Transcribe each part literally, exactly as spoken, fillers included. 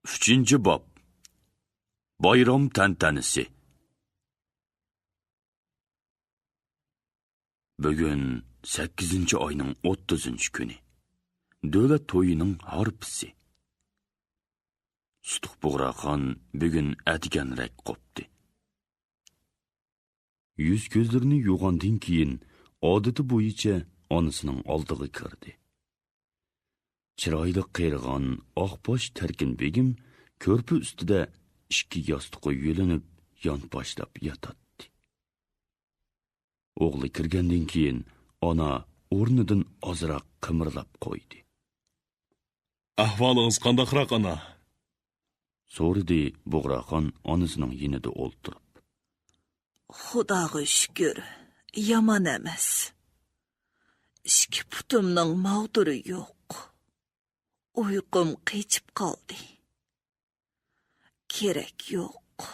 ئۈچىنچى باب. بايرام تەنتەنىسى. بۈگۈن سەككىزىنچى ئاينىڭ ئوتتۇزىنچى كۈنى. دۆلەت تويىنىڭ ھارپىسى. سۇتۇق بۇغراخان بۈگۈن ئەتىگەنرەك قوپتى. يۈز-كۆزلىرىنى يۇغاندىن كېيىن، ئادىتى بويىچە ئانىسىنىڭ ئالدىغا كىردى. چىرايلىق قېرىغان ئاقباش تەركىن بېگىم كۆرپە ئۈستىدە ئىككى ياستۇققا يۆلىنىپ، يانپاشلاپ ياتاتتى. ئوغلى كىرگەندىن كېيىن، ئانا ئورنىدىن ئازراق قىمىرلاپ قويدى. ئەھۋالىڭىز قانداقراق، ئانا؟ سورىدى بۇغراخان ئانىسىنىڭ يېنىدا ئولتۇرۇپ. خۇداغا شۈكۈر، يامان ئەمەس. ئىككى پۇتۇمنىڭ ماغدۇرى يوق. ئۇيقۇم قېچىپ قالدى. كېرەك يوق.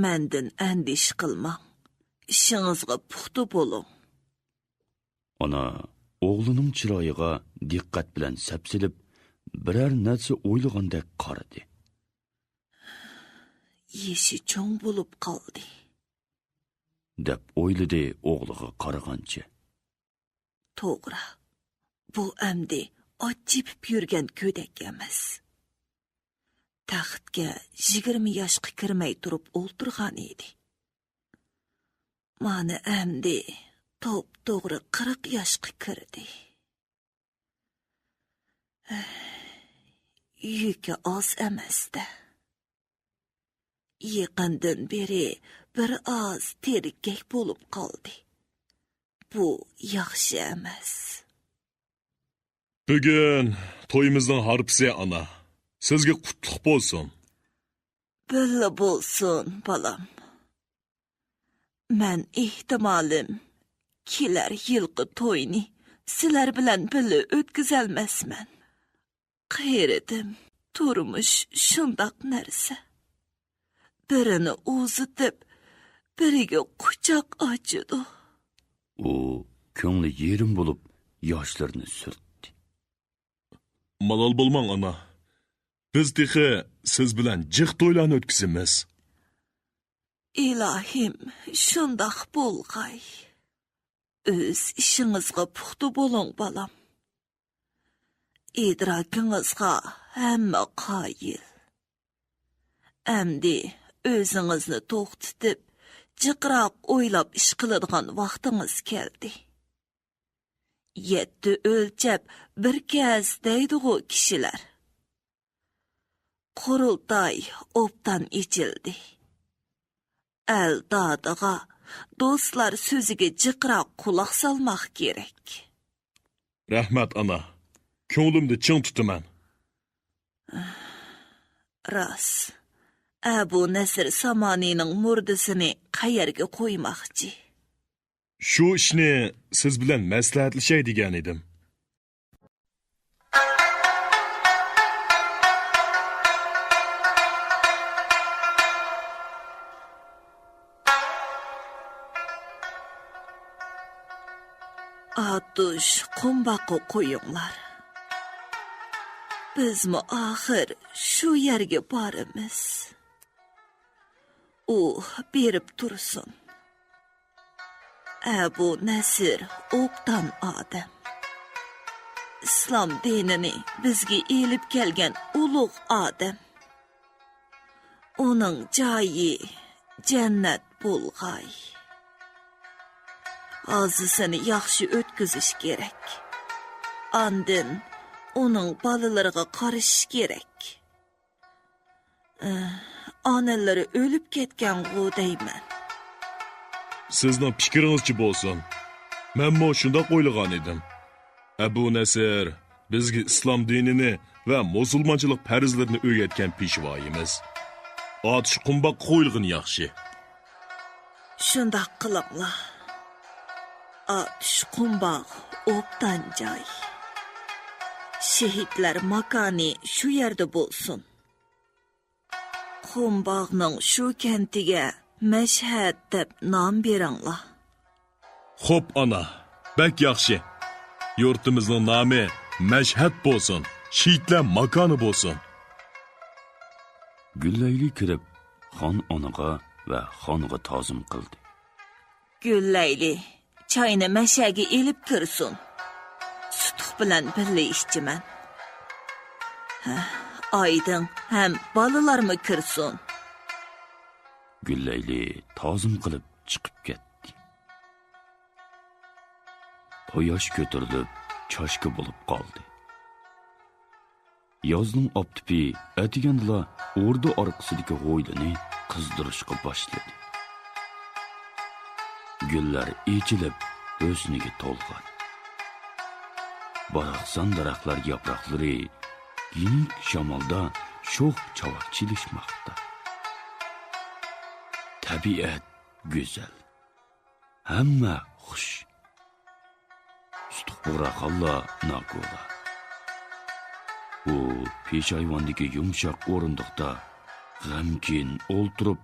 مەندىن ئەندىشە قىلماڭ. ئىشىڭىزغا پۇختا بولۇڭ. ئانا ئوغلىنىڭ چىرايىغا دىققەت بىلەن سەپسېلىپ، بىرەر نەرسە ئويلىغاندەك قارىدى. يېشى چوڭ بولۇپ قالدى، دەپ ئويلىدى ئوغلىغا قارىغانچە. توغرا، بۇ ئەمدى ئات چېپىپ يۈرگەن گۆدەك ئەمەس. تەختكە يىگىرمە ياشقا كىرمەي تۇرۇپ ئولتۇرغان ئىدى. مانا ئەمدى توپتوغرا قىرىق ياشقا كىردى. يۈكى ئاز ئەمەس-دە. يېقىندىن بېرى بىر ئاز تېرىككەك بولۇپ قالدى. بۇ ياخشى ئەمەس. بۈگۈن تويىمىزنىڭ ھارپىسى، ئانا. سىزگە قۇتلۇق بولسۇن. بىللە بولسۇن، بالام. مەن ئېھتىمالىم كېلەر يىلقى توينى سىلەر بىلەن بىللە ئۆتكۈزەلمەسمەن. قېرىدىم، تۇرمۇش شۇنداق نەرسە. بىرىنى ئۇزىتىپ، بىرىگە قۇچاق ئاچىدۇ. ئۇ كۆڭلى يېرىم بولۇپ ياشلىرىنى سۈرتتى. مالال بولماڭ، ئانا. بىز تېخى سىز بىلەن جىق تويلارنى ئۆتكۈزىمىز. ئىلاھىم، شۇنداق بولغاي. ئۆز ئىشىڭىزغا پۇختا بولۇڭ، بالام. ئىدراكىڭىزغا ھەممە قايىل. ئەمدى ئۆزىڭىزنى توختىتىپ، جىقراق ئويلاپ ئىش قىلىدىغان ۋاقتىڭىز كەلدى. يەتتە ئۆلچەپ بىر كەس دەيدىغۇ كىشىلەر. قۇرۇلتاي ئوبدان ئېچىلدى. ئەل دادىغا، دوستلار سۆزىگە جىقراق قۇلاق سالماق كېرەك. رەھمەت، ئانا. كۆڭلۈمدە چىڭ تۇتىمەن. راست. ئەبۇ نەسىر سامانىنىڭ مۇردىسىنى قەيەرگە قويماقچى؟ شۇ ئىشنى سىز بىلەن مەسلىھەتلىشەي دېگەن ئىدىم. ئاتۇش قۇمباققا قويۇڭلار. بىزمۇ ئاخىر شۇ يەرگە بارىمىز. ئۇ بېرىپ تۇرسۇن. ئەبۇ نەسىر ئوبدان ئادەم. ئىسلام دىنىنى بىزگە ئېلىپ كەلگەن ئۇلۇغ ئادەم. ئۇنىڭ جايى جەننەت بولغاي. ھازىسىنى ياخشى ئۆتكۈزۈش كېرەك. ئاندىن ئۇنىڭ بالىلىرىغا قارىشىش كېرەك. ئانىلىرى ئۆلۈپ كەتكەنغۇ دەيمەن. سىزنىڭ پىكرىڭىزچە بولسۇن. مەنمۇ شۇنداق ئويلىغان ئىدىم. ئەبۇ نەسىر بىزگە ئىسلام دىنىنى ۋە مۇسۇلمانچىلىق پەرزلىرىنى ئۆگەتكەن پېشۋايىمىز. ئاتۇش قۇمباققا قويۇلغىنى ياخشى. شۇنداق قىلىڭلار. ئاتۇش قۇمباق ئوبدان جاي. شېھىتلەر ماكانى شۇ يەردە بولسۇن. قۇمباغنىڭ شۇ كەنتىگە مەشھەد دەپ نام بېرىڭلار. خوپ، ئانا، بەك ياخشى. يۇرتىمىزنىڭ نامى مەشھەد بولسۇن. شېھىتلەر ماكانى بولسۇن. گۈللەيلى كىرىپ، خان ئانىغا ۋە خانغا تازىم قىلدى. گۈللەيلى، چاينى مەشەگە ئېلىپ كىرسۇن. سۇتۇق بىلەن بىللە ئىچىمەن. ھە، ئايدىڭ ھەم بالىلارمۇ كىرسۇن. گۈللەيلى تازىم قىلىپ چىقىپ كەتتى. قۇياش كۆتۈرۈلۈپ، چاشكا بولۇپ قالدى. يازنىڭ ئاپتىپى ئەتىگەندىلا ئوردا ئارقىسىدىكى ھويلىنى قىزدۇرۇشقا باشلىدى. گۈللەر ئېچىلىپ، ھۆسنىگە تولغان. باراقسان دەرەخلەر ياپراقلىرى يېنىك شامالدا شوخ چاۋاك چېلىشماقتا. تەبىئەت گۈزەل. ھەممە خۇش. سۇتۇق بۇغراخانلا ناكولا. ئۇ پېشايۋاندىكى يۇمشاق ئورۇندۇقتا غەمكىن ئولتۇرۇپ،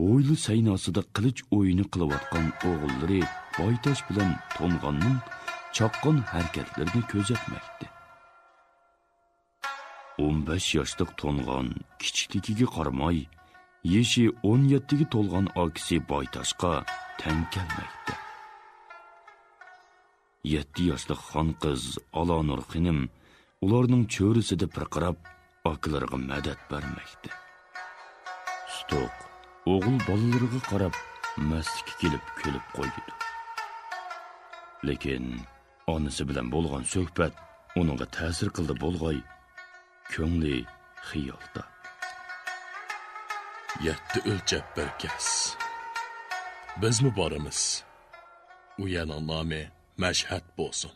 ھويلا سەيناسىدا قىلىچ ئويۇنى قىلىۋاتقان ئوغۇللىرى بايتاش بىلەن تونغاننىڭ چاققان ھەرىكەتلىرىنى كۆزەتمەكتە. ئون بەش ياشلىق تونغان كىچىكلىكىگە قارىماي، يېشى ئون يەتتىگە تولغان ئاكىسى بايتاشقا تەڭ كەلمەكتە. يەتتە ياشلىق خان قىز ئالانۇر خېنىم ئۇلارنىڭ چۆرىسىدە پىرقىراپ، ئاكىلىرىغا مەدەت بەرمەكتە. سۇتۇق ئوغۇل بالىلىرىغا قاراپ مەستىكى كېلىپ كۈلۈپ قويىدۇ. لېكىن ئانىسى بىلەن بولغان سۆھبەت ئۇنىڭغا تەسىر قىلدى بولغاي، كۆڭلى خىيالدا. يەتتە ئۆلچەپ بىر كەس. بىزمۇ بارىمىز. ئۇ يەرنىڭ نامى مەشھەد بولسۇن.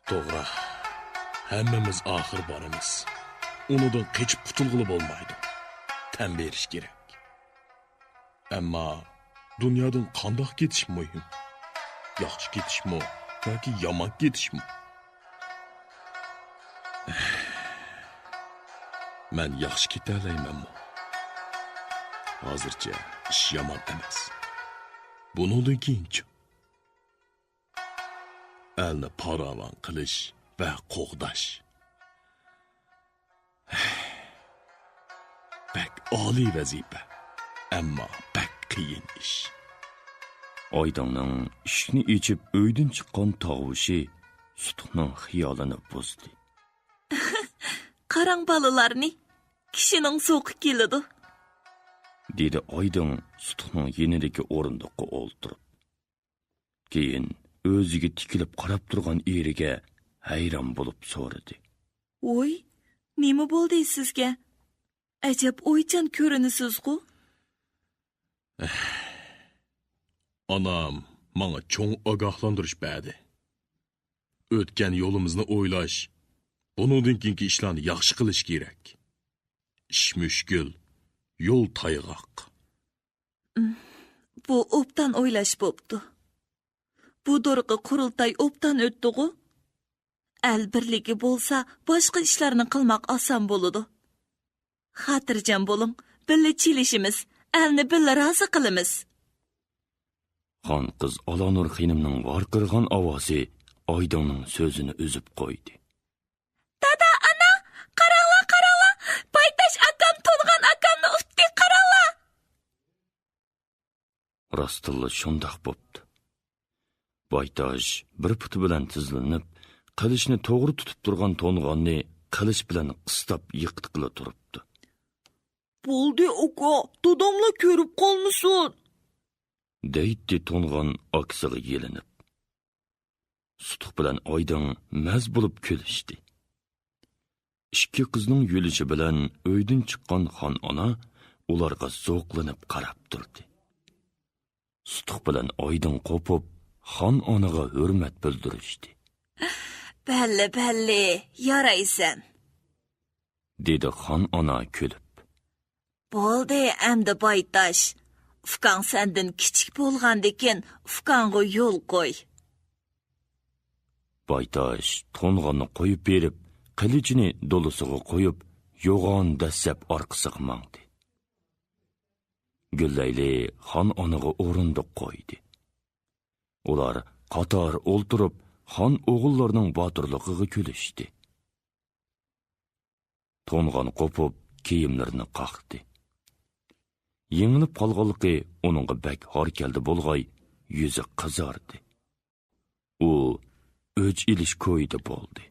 توغرا، ھەممىمىز ئاخىر بارىمىز. ئۇنىڭدىن قېچىپ قۇتۇلغىلى بولمايدۇ. تەن بېرىش كېرەك. ئەمما دۇنيادىن قانداق كېتىش مۇھىم؟ ياخشى كېتىشمۇ ياكى يامان كېتىشمۇ؟ مەن ياخشى كېتەلەيمەنمۇ؟ ھازىرچە ئىش يامان ئەمەس. بۇنىڭدىن كېيىنچۇ؟ ئەلنى پاراۋان قىلىش ۋە قوغداش. بەك ئالىي ۋەزىپە، ئەمما بەك قىيىن ئىش. ئايدىڭنىڭ ئىشىكنى ئېچىپ ئۆيدىن چىققان تاۋۇشى سۇتۇقنىڭ خىيالىنى بۇزدى. قاراڭ بالىلارنى، كىشىنىڭ زوقى كېلىدۇ. دېدى ئايدىڭ سۇتۇقنىڭ يېنىدىكى ئورۇندۇققا ئولتۇرۇپ. كېيىن ئۆزىگە تىكىلىپ قاراپ تۇرغان ئېرىگە ھەيران بولۇپ سورىدى. ۋوي، نېمە بولدى سىزگە؟ ئەجەب ئويچان كۆرۈنىسىزغۇ؟ ئانام ماڭا چوڭ ئاگاھلاندۇرۇش بەردى. ئۆتكەن يولىمىزنى ئويلاش، بۇنىڭدىن كېيىنكى ئىشلارنى ياخشى قىلىش كېرەك. ئىش مۈشكۈل، يول تايغاق. بۇ ئوبدان ئويلاش بوپتۇ. بۇ دورىقى قۇرۇلتاي ئوبدان ئۆتتىغۇ؟ ئەل بىرلىكى بولسا، باشقا ئىشلارنى قىلماق ئاسان بولىدۇ. خاتىرجەم بولۇڭ، بىللە چېلىشىمىز، ئەلنى بىللە رازى قىلىمىز. خان قىز ئالانۇر خېنىمنىڭ ۋارقىرىغان ئاۋازى ئايدىڭنىڭ سۆزىنى ئۈزۈپ قويدى. دادا، ئانا، قاراڭلار، قاراڭلار! بايتاش ئاكام، تونغان ئاكامنى ئۇتتى، قاراڭلار! راستتىنلا شۇنداق بوپتۇ. بايتاش بىر پۇتى بىلەن تىزلىنىپ، قىلىچنى توغرا تۇتۇپ تۇرغان تونغاننى قىلىچ بىلەن قىستاپ يىقىتقىلى تۇرۇپتۇ. بولدى ئۇكا، داداملا كۆرۈپ قالمىسۇن! دەيتتى تونغان ئاكىسىغا يېلىنىپ. سۇتۇق بىلەن ئايدىڭ مەز بولۇپ كۈلۈشتى. ئىككى قىزنىڭ يۈلۈشى بىلەن ئۆيدىن چىققان خان ئانا ئۇلارغا زوقلىنىپ قاراپ تۇردى. سۇتۇق بىلەن ئايدىڭ قوپۇپ، خان ئانىغا ھۆرمەت بىلدۈرۈشتى. بەللى، بەللى، يارايسەن. دېدى خان ئانا كۈلۈپ. بولدى ئەمدى بايتاش. ئۇكاڭ سەندىن كىچىك بولغاندىكىن ئۇكاڭغا يول قوي. بايتاش تونغاننى قويۇپ بېرىپ، قىلىچىنى دولىسىغا قويۇپ، يوغان دەسسەپ ئارقىسىغا ماڭدى. گۈللەيلى خان ئانىغا ئورۇندۇق قويدى. ئۇلار قاتار ئولتۇرۇپ، خان ئوغۇللارنىڭ باتۇرلۇقىغا كۈلۈشتى. تونغان قوپۇپ، كىيىملىرىنى قاقتى. يېڭىلىپ قالغانلىقى ئۇنىڭغا بەك ھار كەلدى بولغاي، يۈزى قىزاردى. ئۇ ئۆچ ئېلىش كويىدا بولدى.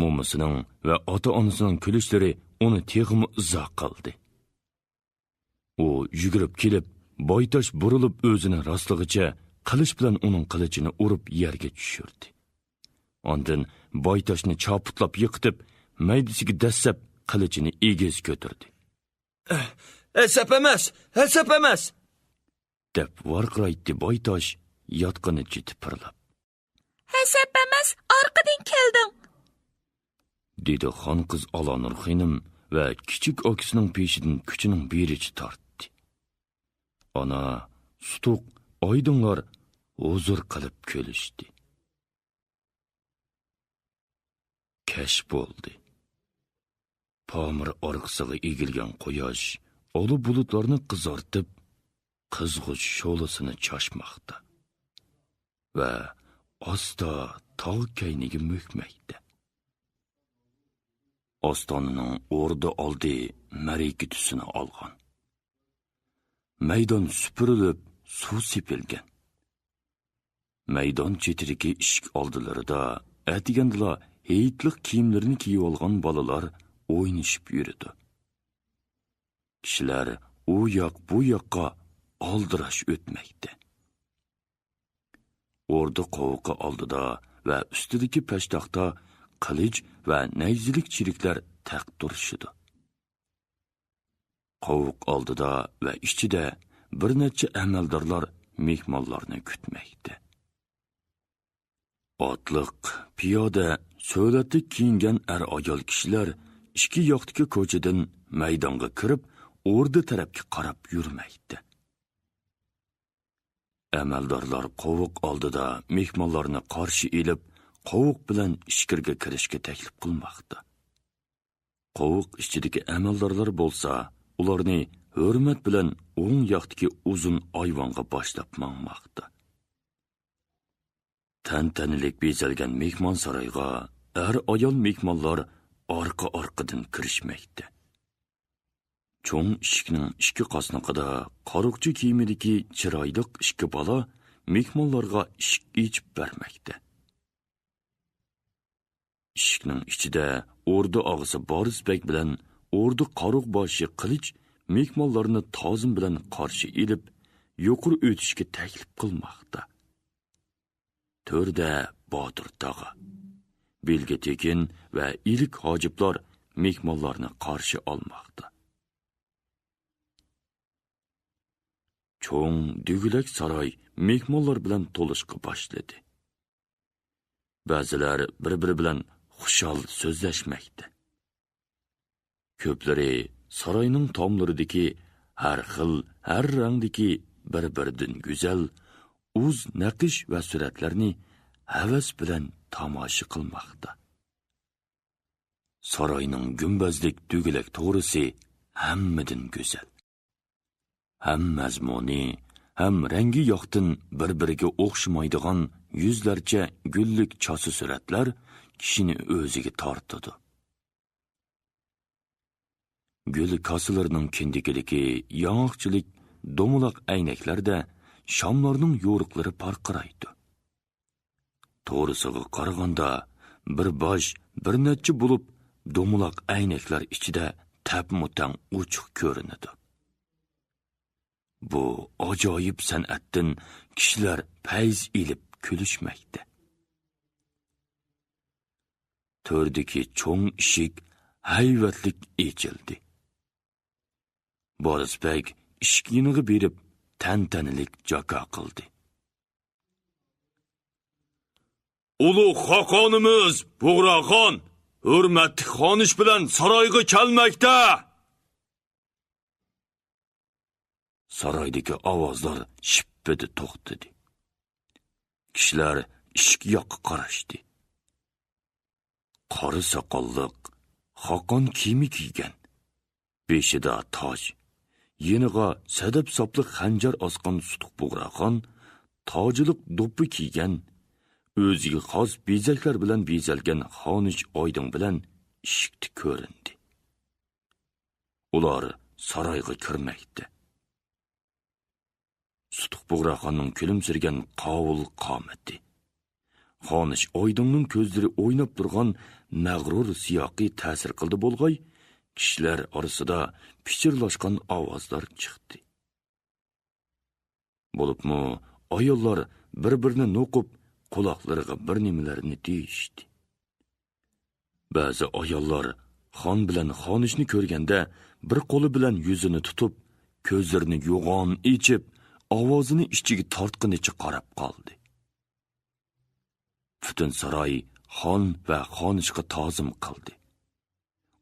مومىسىنىڭ ۋە ئاتا-ئانىسىنىڭ كۈلۈشلىرى ئۇنى تېخىمۇ ئىزا قىلدى. ئۇ يۈگۈرۈپ كېلىپ، بايتاش بۇرۇلۇپ ئۆزىنى راسلىغىچە، قىلىچ بىلەن ئۇنىڭ قىلىچىنى ئۇرۇپ يەرگە چۈشۈردى. ئاندىن بايتاشنى چاپۇتلاپ يىقىتىپ، مەيدىسىگە دەسسەپ، قىلىچىنى ئېگىز كۆتۈردى. «ھەسەپ ئەمەس! ھەسەپ ئەمەس!» دەپ ۋارقىرايتتى بايتاش ياتقىنىچە تىپىرلاپ. «ھەسەپ ئەمەس، ئارقىدىن كەلدىڭ!» دېدى خان قىز ئالانۇر خېنىم ۋە كىچىك ئاكىسىنىڭ پېشىدىن كۈچىنىڭ بېرىچە تارتتى. ئانا، سۇتۇق، ئايدىڭلار ھۇزۇر قىلىپ كۈلۈشتى. كەچ بولدى. پامىر ئارقىسىغا ئېگىلگەن قۇياش ئالا بۇلۇتلارنى قىزارتىپ، قىزغۇچ شولىسىنى چاچماقتا ۋە ئاستا تاغ كەينىگە مۆكمەكتە. ئاستانىنىڭ ئوردا ئالدى مەرىكە تۈسىنى ئالغان. مەيدان سۈپۈرۈلۈپ، سۇ سېپىلگەن. مەيدان چېتىدىكى ئىشىك ئالدىلىرىدا ئەتىگەندىلا ھېيتلىق كىيىملىرىنى كىيىۋالغان بالىلار ئوينىشىپ يۈرىدۇ. كىشىلەر ئۇ ياق، بۇ ياققا ئالدىراش ئۆتمەكتە. ئوردا قوۋۇقى ئالدىدا ۋە ئۈستىدىكى پەشتاقتا قىلىچ ۋە نەيزىلىك چېرىكلەر تەق تۇرۇشىدۇ. قوۋۇق ئالدىدا ۋە ئىچىدە بىر نەچچە ئەمەلدارلار مېھمانلارنى كۈتمەكتە. ئاتلىق، پىيادە، سۆلەتلىك كىيىنگەن ئەر-ئايال كىشىلەر ئىككى ياقتىكى كوچىدىن مەيدانغا كىرىپ، ئوردا تەرەپكە قاراپ يۈرمەكتە. ئەمەلدارلار قوۋۇق ئالدىدا مېھمانلارنى قارشى ئېلىپ، قوۋۇق بىلەن ئىچكىرىگە كىرىشكە تەكلىپ قىلماقتا. قوۋۇق ئىچىدىكى ئەمەلدارلار بولسا، ئۇلارنى ھۆرمەت بىلەن ئوڭ ياقتىكى ئۇزۇن ئايۋانغا باشلاپ ماڭماقتا. تەنتەنىلىك بېزەلگەن مېھمانسارايغا ئەر-ئايال مېھمانلار ئارقا-ئارقىدىن كىرىشمەكتە. چوڭ ئىشىكنىڭ ئىككى قاسنىقىدا قارۇقچى كىيىمىدىكى چىرايلىق ئىككى بالا مېھمانلارغا ئىشىك ئېچىپ بەرمەكتە. ئىشىكنىڭ ئىچىدە ئوردا ئاغىسى بارىس بەگ بىلەن ئوردا قارۇق باشى قىلىچ مېھمانلارنى تازىم بىلەن قارشى ئېلىپ، يۇقىرى ئۆتۈشكە تەكلىپ قىلماقتا. تۆردە باتۇر تاغا، بېلگە تېكىن ۋە ئىلىك ھاجىپلار مېھمانلارنى قارشى ئالماقتا. چوڭ دۈگىلەك ساراي مېھمانلار بىلەن تولۇشقا باشلىدى. بەزىلەر بىر-بىرى بىلەن خۇشال سۆزلەشمەكتە. كۆپلىرى ساراينىڭ تاملىرىدىكى ھەر خىل، ھەر رەڭدىكى بىر-بىرىدىن گۈزەل، ئۇز نەقىش ۋە سۈرەتلەرنى ھەۋەس بىلەن تاماشا قىلماقتا. ساراينىڭ گۈمبەزلىك دۆگىلەك تورىسى ھەممىدىن گۈزەل. ھەم مەزمۇنى، ھەم رەڭگى ياقتىن بىر-بىرىگە ئوخشىمايدىغان يۈزلەرچە گۈللۈك چاسا سۈرەتلەر كىشىنى ئۆزىگە تارتىدۇ. گۈل كاسىلىرىنىڭ كىندىكىدىكى ياڭاقچىلىك دومىلاق ئەينەكلەردە شاملارنىڭ يورۇقلىرى پارقىرايدۇ. توغرىسىغا قارىغاندا، بىر باش بىر نەچچە بولۇپ، دومىلاق ئەينەكلەر ئىچىدە تەپمۇتەڭ ئوچۇق كۆرۈنىدۇ. بۇ ئاجايىپ سەنئەتتىن كىشىلەر پەيز ئېلىپ كۈلۈشمەكتە. تۆردىكى چوڭ ئىشىك ھەيۋەتلىك ئېچىلدى. بارىس بەگ ئىشىك يېنىغا بېرىپ، تەنتەنىلىك جاكار قىلدى. ئۇلۇغ خاقانىمىز بۇغراخان ھۆرمەتلىك خانىش بىلەن سارايغا كەلمەكتە! سارايدىكى ئاۋازلار شىپپىدە توختىدى. كىشىلەر ئىشىك ياققا قاراشتى. قارا ساقاللىق، خاقان كىيىمى كىيگەن، بېشىدا تاج، يېنىغا سەدەپ ساپلىق خەنجەر ئاسقان سۇتۇق بۇغراخان تاجلىق دوپپا كىيگەن، ئۆزىگە خاس بېزەكلەر بىلەن بېزەلگەن خانىش ئايدىڭ بىلەن ئىشىكتە كۆرۈندى. ئۇلار سارايغا كىرمەكتە. سۇتۇق بۇغراخاننىڭ كۈلۈمسىرىگەن قاۋۇل قامىتى، خانىش ئايدىڭنىڭ كۆزلىرى ئويناپ تۇرغان مەغرۇر سىياقى تەسىر قىلدى بولغاي، كىشىلەر ئارىسىدا پىچىرلاشقان ئاۋازلار چىقتى. بولۇپمۇ ئاياللار بىر-بىرىنى نوقۇپ، قۇلاقلىرىغا بىر نېمىلەرنى دېيىشتى. بەزى ئاياللار خان بىلەن خانىشنى كۆرگەندە، بىر قولى بىلەن يۈزىنى تۇتۇپ، كۆزلىرىنى يوغان ئېچىپ، ئاۋازىنى ئىچىگە تارتقىنىچە قاراپ قالدى. پۈتۈن ساراي خان ۋە خانىشقا تازىم قىلدى.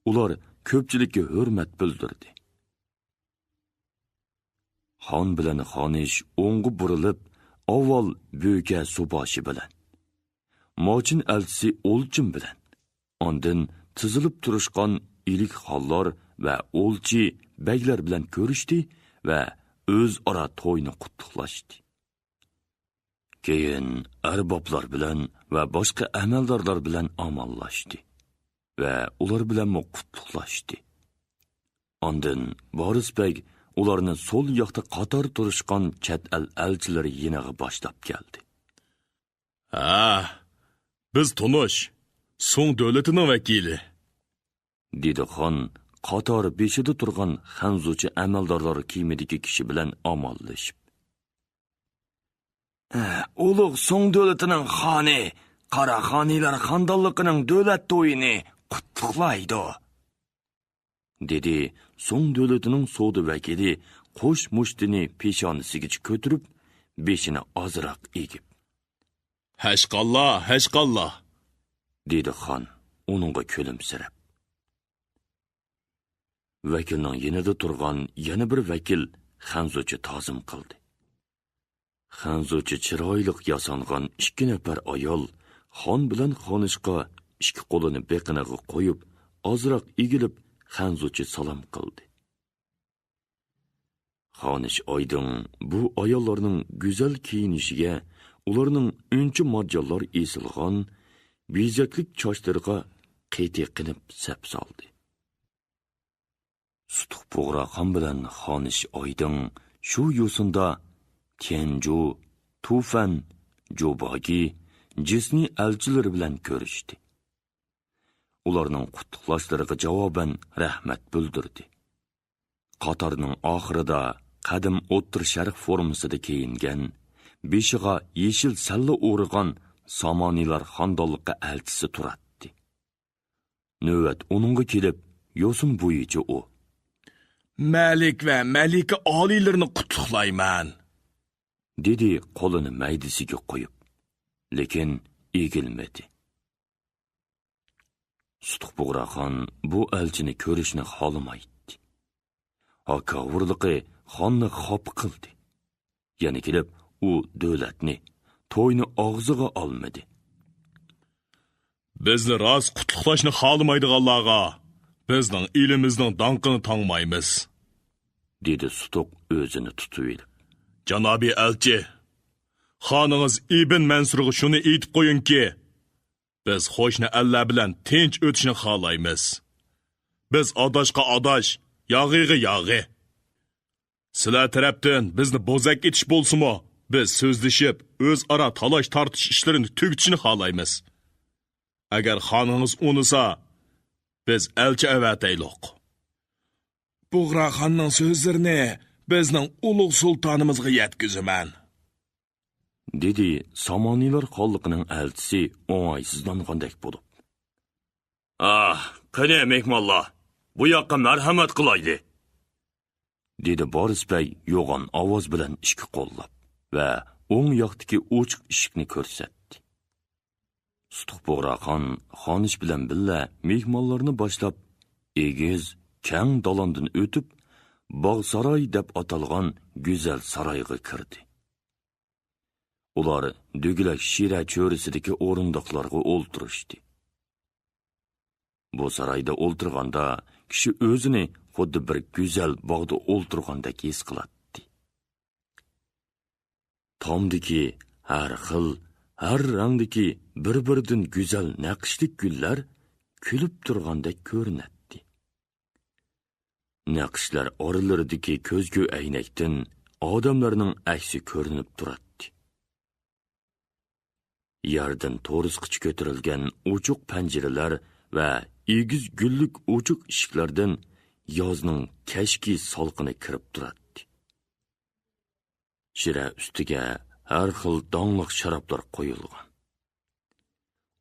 ئۇلار كۆپچىلىككە ھۆرمەت بىلدۈردى. خان بىلەن خانىش ئوڭغا بۇرۇلۇپ، ئاۋۋال بۆكە سۇباشى بىلەن، ماچىن ئەلچىسى ئولچىم بىلەن، ئاندىن تىزىلىپ تۇرۇشقان ئىلىك خانلار ۋە ئولچى بەگلەر بىلەن كۆرۈشتى ۋە ئۆزئارا توينى قۇتلۇقلاشتى. كېيىن ئەربابلار بىلەن ۋە باشقا ئەمەلدارلار بىلەن ئامانلاشتى ۋە ئۇلار بىلەنمۇ قۇتلۇقلاشتى. ئاندىن بارىس بەگ ئۇلارنى سول ياقتا قاتار تۇرۇشقان چەت ئەل ئەلچىلىرى يېنىغا باشلاپ كەلدى. ھە، بىز تونۇش، سۇڭ دۆلىتىنىڭ ۋەكىلى، دېدى خان قاتار بېشىدا تۇرغان خەنزۇچە ئەمەلدارلار كىيىمىدىكى كىشى بىلەن ئامانلىشىپ. ئۇلۇغ سۇڭ دۆلىتىنىڭ خانى قاراخانىيلار خاندانلىقىنىڭ دۆلەت تويىنى قۇتلۇقلايدۇ، دېدى سۇڭ دۆلىتىنىڭ سودا ۋەكىلى قوش مۇشتىنى پېشانىسىگىچە كۆتۈرۈپ، بېشىنى ئازراق ئېگىپ. ھەشقاللا، ھەشقاللا، دېدى خان ئۇنىڭغا كۈلۈمسىرەپ. ۋەكىلنىڭ يېنىدا تۇرغان يەنە بىر ۋەكىل خەنزۇچە تازىم قىلدى. خەنزۇچە چىرايلىق ياسانغان ئىككى نەپەر ئايال خان بىلەن خانىشقا ئىككى قولىنى بېقىنىغا قويۇپ، ئازراق ئېگىلىپ، خەنزۇچە سالام قىلدى. خانىش ئايدىڭ بۇ ئاياللارنىڭ گۈزەل كىيىنىشىگە، ئۇلارنىڭ ئۈنچە مارجانلار ئېسىلغان بېزەكلىك چاچلىرىغا قېتى قېنىپ سەپ سالدى. سۇتۇق بۇغراخان بىلەن خانىش ئايدىڭ شۇ يوسۇندا تيەنجۇ، تۇفەن، جوباگى، جىسنى ئەلچىلىرى بىلەن كۆرۈشتى. ئۇلارنىڭ قۇتلۇقلاشلىرىغا جاۋابەن رەھمەت بىلدۈردى. قاتارنىڭ ئاخىرىدا قەدىم ئوتتۇرا شەرق فورمىسىدا كىيىنگەن، بېشىغا يېشىل سەللە ئورىغان سامانىلار خاندانلىقى ئەلچىسى تۇراتتى. نۆۋەت ئۇنىڭغا كېلىپ، يوسۇن بويىچە ئۇ، مەلىك ۋە مەلىكە ئالىيلىرىنى قۇتلۇقلايمەن، دېدى قولىنى مەيدىسىگە قويۇپ، لېكىن ئېگىلمىدى. سۇتۇق بۇغراخان بۇ ئەلچىنى كۆرۈشنى خالىمايتتى. ھاكاۋۇرلۇقى خاننى خاپا قىلدى. يەنە كېلىپ ئۇ دۆلەتنى، توينى ئاغزىغا ئالمىدى. بىزنى راست قۇتلۇقلاشنى خالىمايدىغانلارغا بىزنىڭ ئېلىمىزنىڭ داڭقىنى تاڭمايمىز، دېدى سۇتۇق ئۆزىنى تۇتۇۋېلىپ. جانابىي ئەلچى، خانىڭىز ئىبن مەنسۇرغا شۇنى ئېيتىپ قويۇڭكى، بىز قوشنا ئەللەر بىلەن تىنچ ئۆتۈشنى خالايمىز. بىز ئاداشقا ئاداش، ياغىغا ياغى. سىلەر تەرەپتىن بىزنى بوزەك ئېتىش بولسىمۇ، بىز سۆزلىشىپ، ئۆزئارا تالاش-تارتىش ئىشلىرىنى تۈگىتىشنى خالايمىز. ئەگەر خانىڭىز ئۇنىسا، بىز ئەلچى ئەۋەتەيلۇق. بۇغراخاننىڭ سۆزلىرىنى بىزنىڭ ئۇلۇغ سۇلتانىمىزغا يەتكۈزىمەن، دېدى سامانىلار خانلىقىنىڭ ئەلچىسى ئوڭايسىزلانغاندەك بولۇپ. ئاھ، قېنى، مېھمانلار، بۇ ياققا مەرھەمەت قىلايلى، دېدى بارىس بەگ يوغان ئاۋاز بىلەن ئىككى قوللاپ ۋە ئوڭ ياقتىكى ئوچۇق ئىشىكنى كۆرسەتتى. سۇتۇق بۇغراخان خانىش بىلەن بىللە مېھمانلارنى باشلاپ، ئېگىز، كەڭ دالاندىن ئۆتۈپ، باغ ساراي دەپ ئاتالغان گۈزەل سارايغا كىردى. ئۇلار دۆگىلەك شىرە چۆرىسىدىكى ئورۇندۇقلارغا ئولتۇرۇشتى. بۇ سارايدا ئولتۇرغاندا كىشى ئۆزىنى خۇددى بىر گۈزەل باغدا ئولتۇرغاندەك ھېس قىلاتتى. تامدىكى ھەر خىل ھەر رەڭدىكى بىر-بىرىدىن گۈزەل نەقىشلىك گۈللەر كۈلۈپ تۇرغاندەك كۆرۈنەتتى. نەقىشلەر ئارىلىرىدىكى كۆزگۈ ئەينەكتىن ئادەملەرنىڭ ئەكسى كۆرۈنۈپ تۇراتتى. يەردىن تورۇسقىچە كۆتۈرۈلگەن ئوچۇق پەنجىرىلەر ۋە ئېگىز گۈللۈك ئوچۇق ئىشىكلەردىن يازنىڭ كەچكى سالقىنى كىرىپ تۇراتتى. شىرە ئۈستىگە ھەر خىل داڭلىق شارابلار قويۇلغان.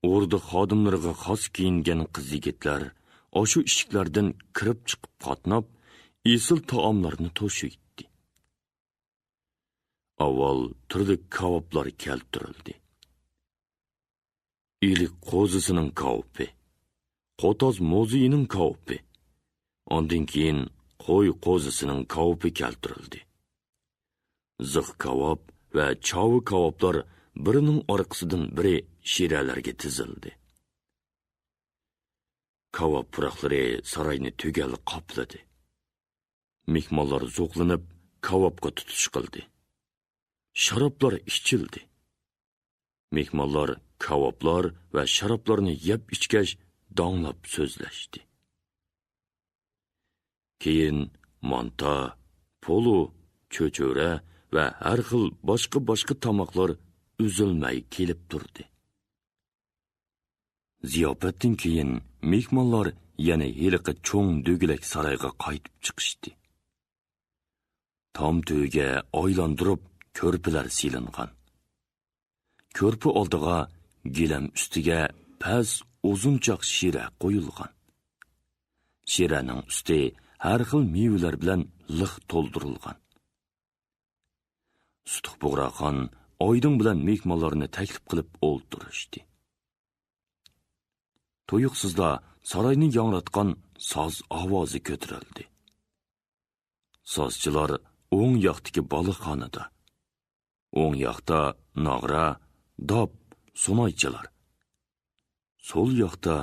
ئوردا خادىملىرىغا خاس كىيىنگەن قىز-يىگىتلەر ئاشۇ ئىشىكلەردىن كىرىپ چىقىپ قاتناپ، ئېسىل تائاملارنى توشۇيتتى. ئاۋۋال تۈرلۈك كاۋاپلار كەلتۈرۈلدى. ئېلىك قوزىسىنىڭ كاۋىپى، قوتاز موزىيىنىڭ كاۋىپى، ئاندىن كېيىن قوي قوزىسىنىڭ كاۋىپى كەلتۈرۈلدى. زىخ كاۋاپ ۋە چاۋا كاۋاپلار بىرىنىڭ ئارقىسىدىن بىرى شىرەلەرگە تىزىلدى. كاۋاپ پۇراقلىرى ساراينى تۈگەل قاپلىدى. مېھمانلار زوقلىنىپ، كاۋاپقا تۇتۇش قىلدى. شارابلار ئىچىلدى. مېھمانلار كاۋاپلار ۋە شارابلارنى يەپ ئىچكەچ، داڭلاپ سۆزلەشتى. كېيىن مانتا، پولۇ، چۆچۈرە ۋە ھەر خىل باشقا-باشقا تاماقلار ئۈزۈلمەي كېلىپ تۇردى. زىياپەتتىن كېيىن مېھمانلار يەنە ھېلىقى چوڭ دۆگىلەك سارايغا قايتىپ چىقىشتى. تام تۈۋىگە ئايلاندۇرۇپ كۆرپىلەر سېلىنغان. كۆرپە ئالدىغا گىلەم ئۈستىگە پەس ئۇزۇنچاق شىرە قويۇلغان. شىرەنىڭ ئۈستى ھەر خىل مېۋىلەر بىلەن لىق تولدۇرۇلغان. سۇتۇق بۇغراخان ئايدىڭ بىلەن مېھمانلارنى تەكلىپ قىلىپ ئولتۇرۇشتى. تۇيۇقسىزلا ساراينى ياڭراتقان ساز ئاۋازى كۆتۈرۈلدى. سازچىلار ئوڭ ياقتىكى بالىخانىدا، ئوڭ ياقتا ناغرا، داپ، سۇنايچىلار، سول ياقتا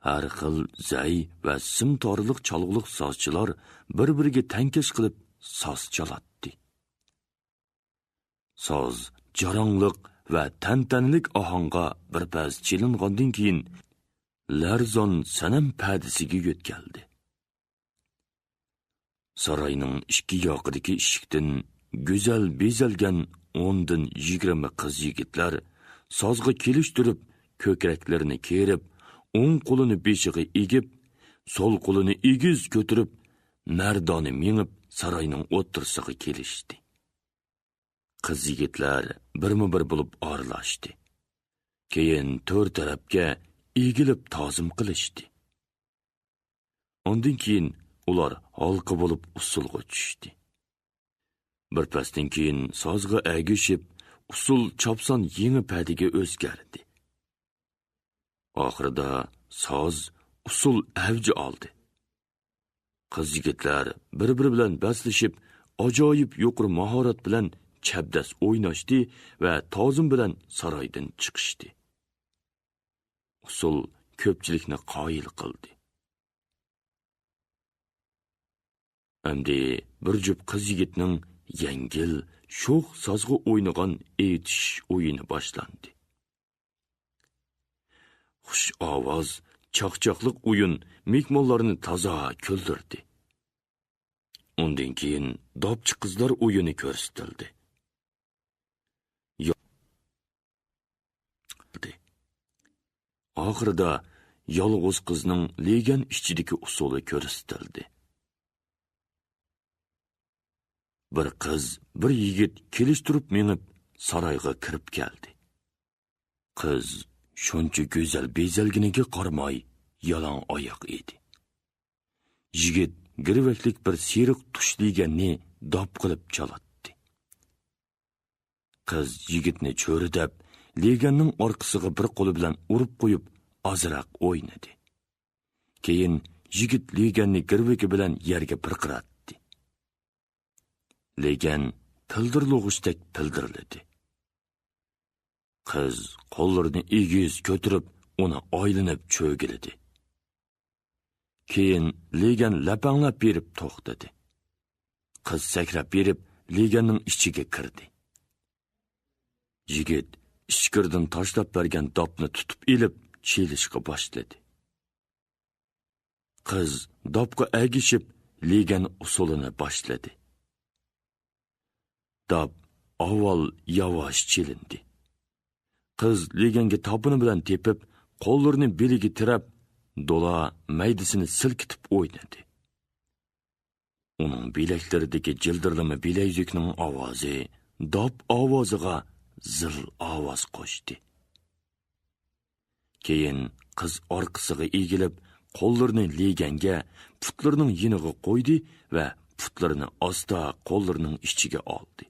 ھەر خىل زەي ۋە سىمتارلىق چالغۇلۇق سازچىلار بىر-بىرىگە تەڭكەش قىلىپ ساز چالاتتى. ساز جاراڭلىق ۋە تەنتەنىلىك ئاھاڭغا بىر پەس چېلىنغاندىن كېيىن، لەرزان سەنەم پەدىسىگە يۆتكەلدى. ساراينىڭ ئىككى ياقىدىكى ئىشىكتىن گۈزەل بېزەلگەن ئوندىن يىگىرمە قىز-يىگىتلەر سازغا كېلىشتۈرۈپ، كۆكرەكلىرىنى كېرىپ، ئوڭ قولىنى بېشىغا ئېگىپ، سول قولىنى ئېگىز كۆتۈرۈپ، مەردانە مېڭىپ، ساراينىڭ ئوتتۇرىسىغا كېلىشتى. قىز-يىگىتلەر بىرمۇبىر بولۇپ ئارىلاشتى. كېيىن تۆر تەرەپكە ئېگىلىپ تازىم قىلىشتى. ئاندىن كېيىن ئۇلار ھالقا بولۇپ ئۇسسۇلغا چۈشتى. بىر پەستىن كېيىن سازغا ئەگىشىپ، ئۇسسۇل چاپسان يېڭى پەدىگە ئۆزگەردى. ئاخىرىدا ساز، ئۇسسۇل ئەۋج ئالدى. قىز-يىگىتلەر بىر-بىرى بىلەن بەسلىشىپ، ئاجايىپ يۇقىرى ماھارەت بىلەن چەبدەس ئويناشتى ۋە تازىم بىلەن سارايدىن چىقىشتى. ئۇسسۇل كۆپچىلىكنى قايىل قىلدى. ئەمدى بىر جۈپ قىز-يىگىتنىڭ يەڭگىل، شوخ سازغا ئوينىغان ئېيتىش ئويۇنى باشلاندى. خۇش ئاۋاز، چاقچاقلىق ئويۇن مېھمانلارنى تازا كۈلدۈردى. ئۇندىن كېيىن داپچى قىزلار ئويۇنى كۆرسىتىلدى. يا-، ئاخىرىدا يالغۇز قىزنىڭ لېگەن ئىچىدىكى ئۇسسۇلى كۆرسىتىلدى. بىر قىز، بىر يىگىت كېلىشتۈرۈپ مېڭىپ، سارايغا كىرىپ كەلدى. قىز شۇنچە گۈزەل بېزەلگىنىگە قارىماي، يالاڭ ئاياق ئىدى. يىگىت گىرۋەكلىك بىر سېرىق تۇش لېگەننى داپ قىلىپ چالاتتى. قىز يىگىتنى چۆرىدەپ، لېگەننىڭ ئارقىسىغا بىر قولى بىلەن ئۇرۇپ قويۇپ، ئازراق ئوينىدى. كېيىن يىگىت لېگەننى گىرۋىكى بىلەن يەرگە پىرقىراتتى. لېگەن پىلدىرلىغۇچتەك پىلدىرلىدى. قىز قوللىرىنى ئېگىز كۆتۈرۈپ، ئۇنى ئايلىنىپ چۆگىلىدى. كېيىن لېگەن لەپەڭلەپ بېرىپ توختىدى. قىز سەكرەپ بېرىپ، لېگەننىڭ ئىچىگە كىردى. يىگىت ئىچكىرىدىن تاشلاپ بەرگەن داپنى تۇتۇپ ئېلىپ چېلىشقا باشلىدى. قىز داپقا ئەگىشىپ لېگەن ئۇسسۇلىنى باشلىدى. داپ ئاۋۋال ياۋاش چېلىندى. قىز لېگەنگە تاپىنى بىلەن تېپىپ، قوللىرىنى بېلىگە تىرەپ، دولا مەيدىسىنى سىلكىتىپ ئوينىدى. ئۇنىڭ بىلەكلىرىدىكى جىلدىرلىما بىلەيزۈكنىڭ ئاۋازى داپ ئاۋازىغا زىل ئاۋاز قوشتى. كېيىن قىز ئارقىسىغا ئېگىلىپ، قوللىرىنى لېگەنگە، پۇتلىرىنىڭ يېنىغا قويدى ۋە پۇتلىرىنى ئاستا قوللىرىنىڭ ئىچىگە ئالدى.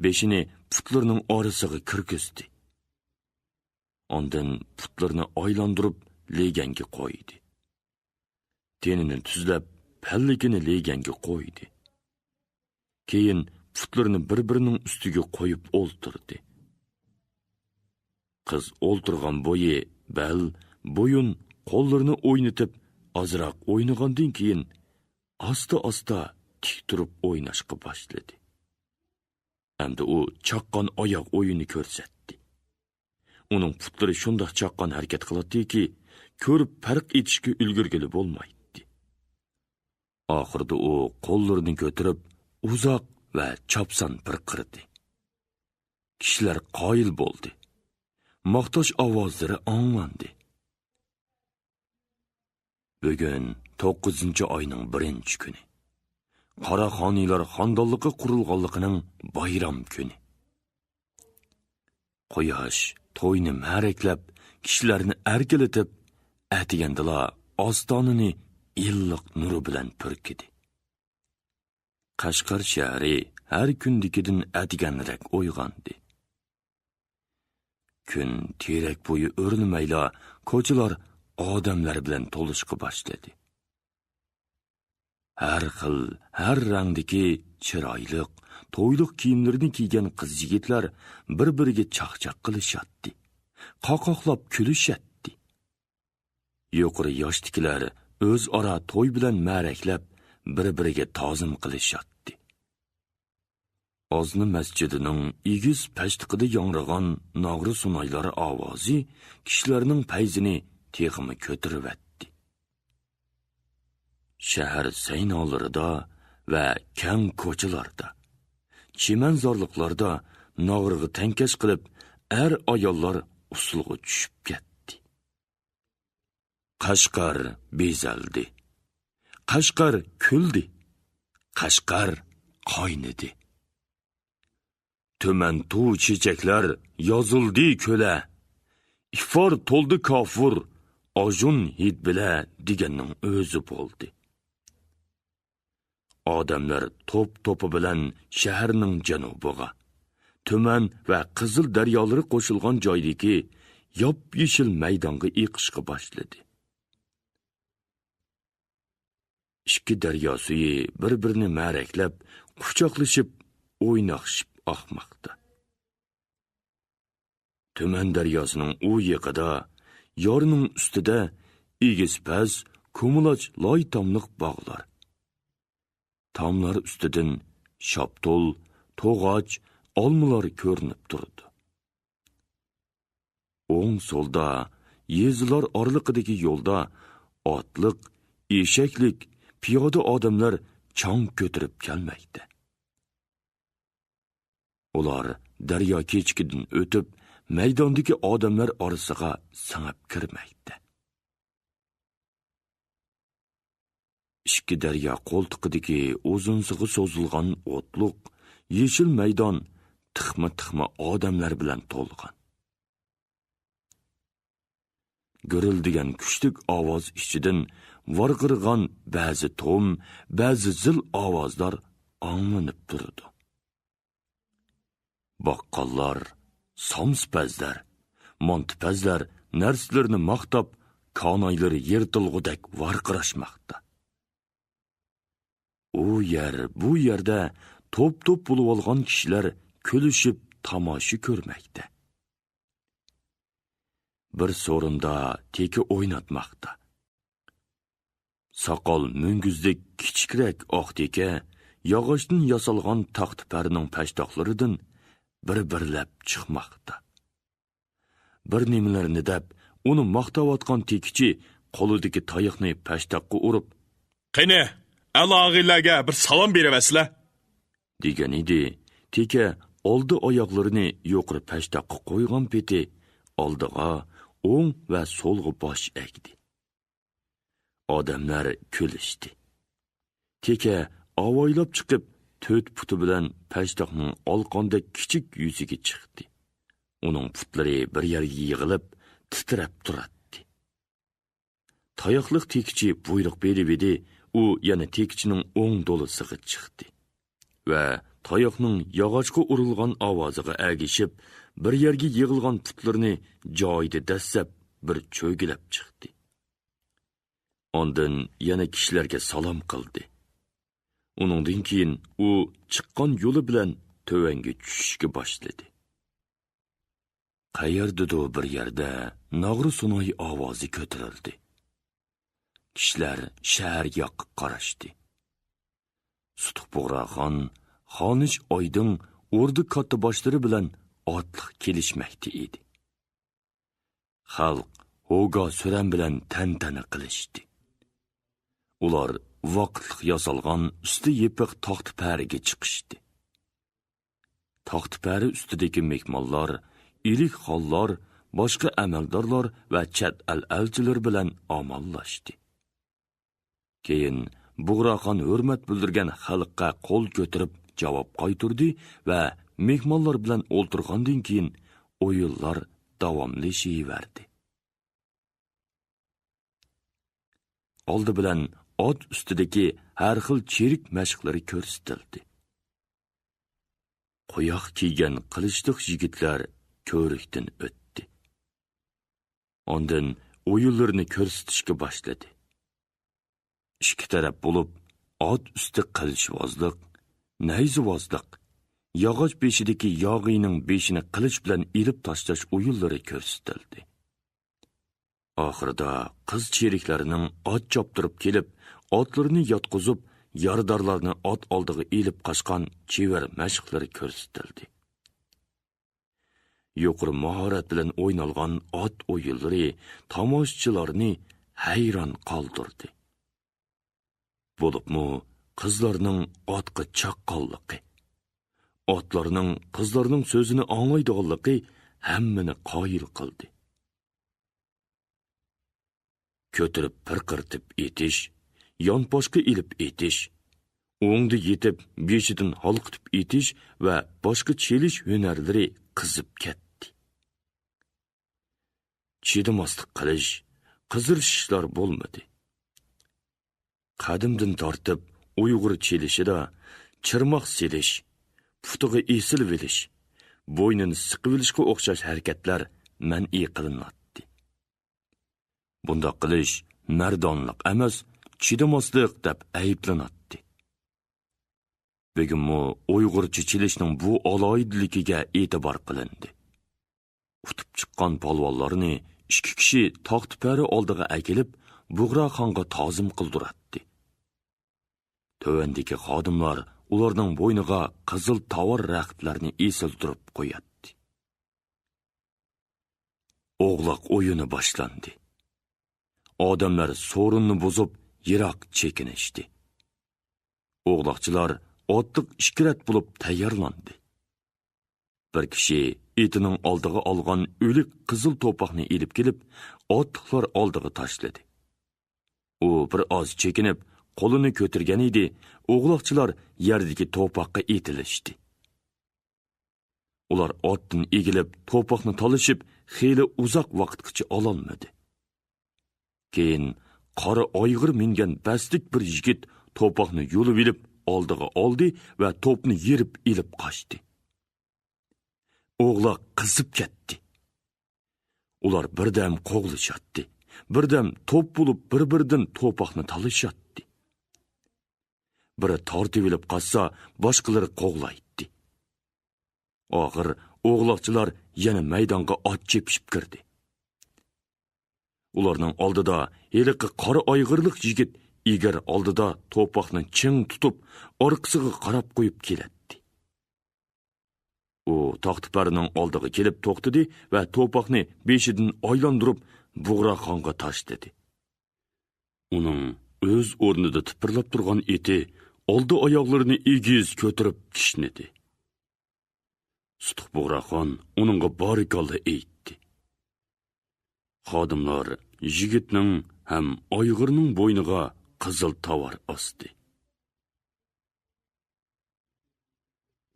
بېشىنى پۇتلىرىنىڭ ئارىسىغا كىرگۈزدى. ئاندىن پۇتلىرىنى ئايلاندۇرۇپ لېگەنگە قويدى. تېنىنى تۈزلەپ، پەللىكىنى لېگەنگە قويدى. كېيىن پۇتلىرىنى بىر-بىرىنىڭ ئۈستىگە قويۇپ ئولتۇردى. قىز ئولتۇرغان بويى، بەل، بويۇن، قوللىرىنى ئوينىتىپ، ئازراق ئوينىغاندىن كېيىن، ئاستا-ئاستا تىك تۇرۇپ ئويناشقا باشلىدى. ئەمدى ئۇ چاققان ئاياغ ئويۇنى كۆرسەتتى. ئۇنىڭ پۇتلىرى شۇنداق چاققان ھەرىكەت قىلاتتىكى، كۆرۈپ پەرق ئېتىشكە ئۈلگۈرگىلى بولمايتتى. ئاخىرىدا ئۇ قوللىرىنى كۆتۈرۈپ، ئۇزاق ۋە چاپسان پىرقىرىدى. كىشىلەر قايىل بولدى. ماختاش ئاۋازلىرى ئاڭلاندى. بۈگۈن توققۇزىنچى ئاينىڭ بىرىنچى كۈنى. قاراخانىيلار خاندانلىقى قۇرۇلغانلىقىنىڭ بايرام كۈنى. قۇياش توينى مەرەكلەپ، كىشىلەرنى ئەركىلىتىپ، ئەتىگەندىلا ئاستانىنى ئىللىق نۇرى بىلەن پۈركىدى. قەشقەر شەھىرى ھەر كۈندىكىدىن ئەتىگەنرەك ئويغاندى. كۈن تېرەك بويى ئۆرلىمەيلا، كوچىلار ئادەملەر بىلەن تولۇشقا باشلىدى. ھەر خىل، ھەر رەڭدىكى چىرايلىق، تويلۇق كىيىملىرىنى كىيگەن قىز-يىگىتلەر بىر-بىرىگە چاقچاق قىلىشاتتى، قاقاقلاپ كۈلۈشەتتى. يۇقىرى ياشتىكىلەر ئۆزئارا توي بىلەن مەرەكلەپ، بىر-بىرىگە تازىم قىلىشاتتى. ئازنا مەسچىتىنىڭ ئېگىز پەشتىقىدە ياڭرىغان ناغرا سۇنايلار ئاۋازى كىشىلەرنىڭ پەيزىنى تېخىمۇ كۆتۈرۈۋەتتى. شەھەر سەينالىرىدا ۋە كەڭ كوچىلاردا، چىمەنزارلىقلاردا ناغرىغا تەڭكەش قىلىپ، ئەر-ئاياللار ئۇسسۇلغا چۈشۈپ كەتتى. قەشقەر بېزەلدى. قەشقەر كۈلدى. قەشقەر قاينىدى. تۈمەن تۇ چېچەكلەر يازىلدى كۆلە. ئىفار تولدى كافۇر، ئاژۇن ھىد بىلە دېگەننىڭ ئۆزى بولدى. ئادەملەر توپ-توپى بىلەن شەھەرنىڭ جەنۇبىغا، تۈمەن ۋە قىزىل دەريالىرى قوشۇلغان جايدىكى ياپيېشىل مەيدانغا ئېقىشقا باشلىدى. ئىككى دەريا سۈيى بىر-بىرىنى مەرەكلەپ، قۇچاقلىشىپ، ئويناقشىپ ئاقماقتا. تۈمەن دەرياسىنىڭ ئۇ يېقىدا، يارنىڭ ئۈستىدە ئېگىز-پەس، كۇمۇلاچ لاي تاملىق باغلار. تاملار ئۈستىدىن شاپتۇل، توغاچ، ئالمىلار كۆرۈنۈپ تۇرىدۇ. ئوڭ-سولدا، يېزىلار ئارىلىقىدىكى يولدا ئاتلىق، ئېشەكلىك، پىيادە ئادەملەر چاڭ كۆتۈرۈپ كەلمەكتە. ئۇلار دەريا كېچىكىدىن ئۆتۈپ، مەيداندىكى ئادەملەر ئارىسىغا سىڭىپ كىرمەكتە. ئىككى دەريا قولتۇقىدىكى ئۇزۇنسىغا سوزۇلغان ئوتلۇق، يېشىل مەيدان تىخما-تىخما ئادەملەر بىلەن تولغان. گۈرۈلدىگەن كۈچلۈك ئاۋاز ئىچىدىن ۋارقىرىغان بەزى توم، بەزى زىل ئاۋازلار ئاڭلىنىپ تۇرىدۇ. باققاللار، سامسىپەزلەر، مانتىپەزلەر نەرسىلىرىنى ماختاپ، كانايلىرى يىرتىلغۇدەك ۋارقىراشماقتا. ئۇ يەر، بۇ يەردە توپ-توپ بولۇۋالغان كىشىلەر كۈلۈشۈپ تاماشا كۆرمەكتە. بىر سورۇندا تېكە ئويناتماقتا. ساقال مۈڭگۈزدەك كىچىكرەك ئاق تېكە ياغاچتىن ياسالغان تاختا پەرنىڭ پەشتاقلىرىدىن بىر-بىرلەپ چىقماقتا. بىر نېمىلەرنى دەپ، ئۇنى ماختاۋاتقان تېكىچى قولىدىكى تاياقنى پەشتاققا ئۇرۇپ، «قېنى، ئەلا ئاغىنىلەرگە بىر سالام بېرىۋەرسىلە!» دېگەن ئىدى. تېكە ئالدى ئاياغلىرىنى يۇقىرى پەشتاققا قويغان پېتى ئالدىغا ئوڭ ۋە سولغا باش ئەگدى. ئادەملەر كۈلۈشتى. تېكە ئاۋايلاپ چىقىپ، تۆت پۇتى بىلەن پەشتاقنىڭ ئالقاندەك كىچىك يۈزىگە چىقتى. ئۇنىڭ پۇتلىرى بىر يەرگە يىغىلىپ، تىترەپ تۇراتتى. تاياقلىق تېكىچى بۇيرۇق بېرىۋىدى، ئۇ يەنە تېكىچىنىڭ ئوڭ دولىسىغا چىقتى ۋە تاياقنىڭ ياغاچقا ئۇرۇلغان ئاۋازىغا ئەگىشىپ، بىر يەرگە يىغىلغان پۇتلىرىنى جايىدا دەسسەپ، بىر چۆگىلەپ چىقتى. ئاندىن يەنە كىشىلەرگە سالام قىلدى. ئۇنىڭدىن كېيىن ئۇ چىققان يولى بىلەن تۆۋەنگە چۈشۈشكە باشلىدى. قەيەردىدۇ بىر يەردە ناغرا سۇناي ئاۋازى كۆتۈرۈلدى. كىشىلەر شەھەر ياققا قاراشتى. سۇتۇق بۇغراخان، خانىش ئايدىڭ، ئوردا كاتتىباشلىرى بىلەن ئاتلىق كېلىشمەكتە ئىدى. خەلق ھوگا سۈرەن بىلەن تەنتەنە قىلىشتى. ئۇلار ۋاقىتلىق ياسالغان ئۈستى يېپىق تاختا پەرىگە چىقىشتى. تاختا پەرى ئۈستىدىكى مېھمانلار، ئىلىك خانلار، باشقا ئەمەلدارلار ۋە چەت ئەل ئەلچىلىرى بىلەن ئامانلاشتى. كېيىن بۇغراخان ھۆرمەت بىلدۈرگەن خەلققە قول كۆتۈرۈپ جاۋاب قايتۇردى ۋە مېھمانلار بىلەن ئولتۇرغاندىن كېيىن ئويۇنلار داۋاملىشىۋەردى. ئالدى بىلەن ئات ئۈستىدىكى ھەر خىل چېرىك مەشىقلىرى كۆرسىتىلدى. قوياق كىيگەن قىلىچلىق يىگىتلەر كۆرۈكتىن ئۆتتى. ئاندىن ئويۇنلىرىنى كۆرسىتىشكە باشلىدى. ئىككى تەرەپ بولۇپ، ئات ئۈستى قىلىچۋازلىق، نەيزىۋازلىق، ياغاچ بېشىدىكى ياغىينىڭ بېشىنى قىلىچ بىلەن ئېلىپ تاشلاش ئويۇنلىرى كۆرسىتىلدى. ئاخىرىدا قىز چېرىكلەرنىڭ ئات چاپتۇرۇپ كېلىپ، ئاتلىرىنى ياتقۇزۇپ، يارىدارلارنى ئات ئالدىغا ئېلىپ قاچقان چېۋەر مەشىقلىرى كۆرسىتىلدى. يۇقىرى ماھارەت بىلەن ئوينالغان ئات ئويۇنلىرى تاماشىچىلارنى ھەيران قالدۇردى. بولۇپمۇ قىزلارنىڭ ئاتقا چاققانلىقى، ئاتلارنىڭ قىزلارنىڭ سۆزىنى ئاڭلايدىغانلىقى ھەممىنى قايىل قىلدى. كۆتۈرۈپ پىرقىرىتىپ ئېتىش، يانپاشقا ئېلىپ ئېتىش، ئوڭدا يېتىپ بېشىدىن ھالقىتىپ ئېتىش ۋە باشقا چېلىش ھۈنەرلىرى قىزىپ كەتتى. چىدىماسلىق قىلىش، قىزىرىشىشلار بولمىدى. قەدىمدىن تارتىپ ئۇيغۇر چېلىشىدا چىرماق سېلىش، پۇتىغا ئېسىلىۋېلىش، بوينىنى سىقىۋېلىشقا ئوخشاش ھەرىكەتلەر مەنئى قىلىناتتى. بۇنداق قىلىش مەردانىلىق ئەمەس، چىدىماسلىق دەپ ئەيىبلىناتتى. بۈگۈنمۇ ئۇيغۇرچە چېلىشنىڭ بۇ ئالاھىدىلىكىگە ئېتىبار قىلىندى. ئۇتۇپ چىققان پالۋانلارنى ئىككى كىشى تاختا پەرى ئالدىغا ئەكېلىپ، بۇغراخانغا تازىم قىلدۇراتتى. تۆۋەندىكى خادىملار ئۇلارنىڭ بوينىغا قىزىل تاۋار رەختلەرنى ئېسىلدۈرۈپ قوياتتى. ئوغلاق ئويۇنى باشلاندى. ئادەملەر سورۇننى بۇزۇپ، يىراق چېكىنىشتى. ئوغلاقچىلار ئاتلىق ئىككى رەت بولۇپ تەييارلاندى. بىر كىشى ئېتىنىڭ ئالدىغا ئالغان ئۆلۈك قىزىل توپاقنى ئېلىپ كېلىپ، ئاتلىقلار ئالدىغا تاشلىدى. ئۇ بىر ئاز چېكىنىپ، قولىنى كۆتۈرگەن ئىدى، ئوغلاقچىلار يەردىكى توپاققا ئېتىلىشتى. ئۇلار ئاتتىن ئېگىلىپ، توپاقنى تالىشىپ، خېلى ئۇزاق ۋاقىتقىچە ئالالمىدى. كېيىن قارا ئايغىر مىنگەن بەستلىك بىر يىگىت توپاقنى يۇلۇۋېلىپ ئالدىغا ئالدى ۋە توپنى يېرىپ ئېلىپ قاچتى. ئوغلاق قىزىپ كەتتى. ئۇلار بىردەم قوغلىشاتتى، بىردەم توپ بولۇپ بىر-بىرىدىن توپاقنى تالىشاتتى. بىرى تارتىۋېلىپ قاچسا، باشقىلىرى قوغلايتتى. ئاخىر ئوغلاقچىلار يەنە مەيدانغا ئات چېپىشىپ كىردى. ئۇلارنىڭ ئالدىدا ھېلىقى قارا ئايغىرلىق يىگىت ئېگەر ئالدىدا توپاقنى چىڭ تۇتۇپ، ئارقىسىغا قاراپ قويۇپ كېلەتتى. ئۇ تاختىپەرىنىڭ ئالدىغا كېلىپ توختىدى ۋە توپاقنى بېشىدىن ئايلاندۇرۇپ، بۇغراخانغا تاشلىدى. ئۇنىڭ ئۆز ئورنىدا تىپىرلاپ تۇرغان ئېتى ئالدى ئاياغلىرىنى ئېگىز كۆتۈرۈپ كىشنىدى. سۇتۇق بۇغراخان ئۇنىڭغا بارىكاللا ئېيتتى. خادىملار يىگىتنىڭ ھەم ئايغىرنىڭ بوينىغا قىزىل تاۋار ئاستى.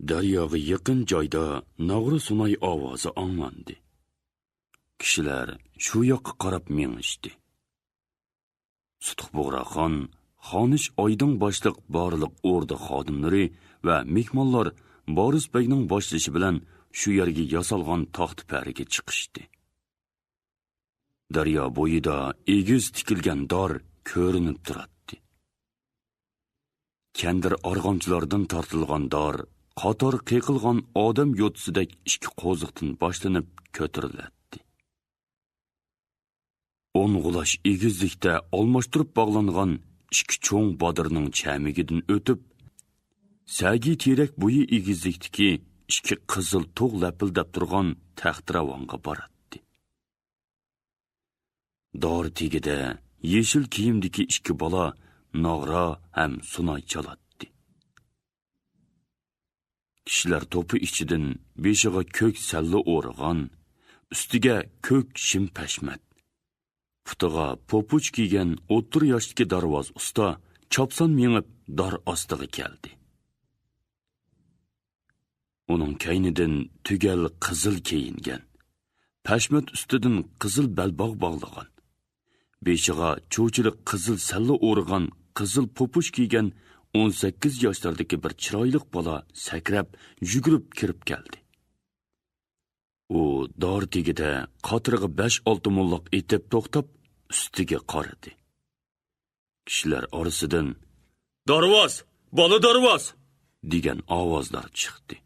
دەرياغا يېقىن جايدا ناغرا سۇناي ئاۋازى ئاڭلاندى. كىشىلەر شۇ ياققا قاراپ مېڭىشتى. سۇتۇق بۇغراخان، خانىش ئايدىڭ باشلىق بارلىق ئوردا خادىملىرى ۋە مېھمانلار بارىس بەگنىڭ باشلىشى بىلەن شۇ يەرگە ياسالغان تاختىپەرىگە چىقىشتى. دەريا بويىدا ئېگىز تىكىلگەن دار كۆرۈنۈپ تۇراتتى. كەندىر ئارغامچىلاردىن تارتىلغان دار قاتار قېقىلغان ئادەم يوتىسىدەك ئىككى قوزۇقتىن باشلىنىپ كۆتۈرۈلەتتى. ئون غۇلاچ ئېگىزلىكتە ئالماشتۇرۇپ باغلانغان ئىككى چوڭ بادىرىنىڭ چەمىكىدىن ئۆتۈپ، سەگى تېرەك بويى ئېگىزلىكتىكى ئىككى قىزىل تۇغ لەپىلدەپ تۇرغان تەختىراۋانغا باراتتى. دار تېگىدە يېشىل كىيىمدىكى ئىككى بالا ناغرا ھەم سۇناي چالاتتى. كىشىلەر توپى ئىچىدىن بېشىغا كۆك سەللە ئورىغان، ئۈستىگە كۆك شىم پەشمەت، پۇتىغا پوپۇچ كىيگەن ئوتتۇرا ياشتىكى دارۋاز ئۇستا چاپسان مېڭىپ دار ئاستىغا كەلدى. ئۇنىڭ كەينىدىن تۈگەل قىزىل كىيىنگەن، پەشمەت ئۈستىدىن قىزىل بەلباغ باغلىغان، بېشىغا چوچىلىق قىزىل سەللە ئورىغان، قىزىل پوپۇچ كىيگەن ئون سەككىز ياشلاردىكى بىر چىرايلىق بالا سەكرەپ، يۈگۈرۈپ كىرىپ كەلدى. ئۇ دار تېگىدە قاتىرىغا بەش-ئالتە موللاق ئېتىپ توختاپ، ئۈستىگە قارىدى. كىشىلەر ئارىسىدىن، «دارۋاز! بالا دارۋاز!» دېگەن ئاۋازلار چىقتى.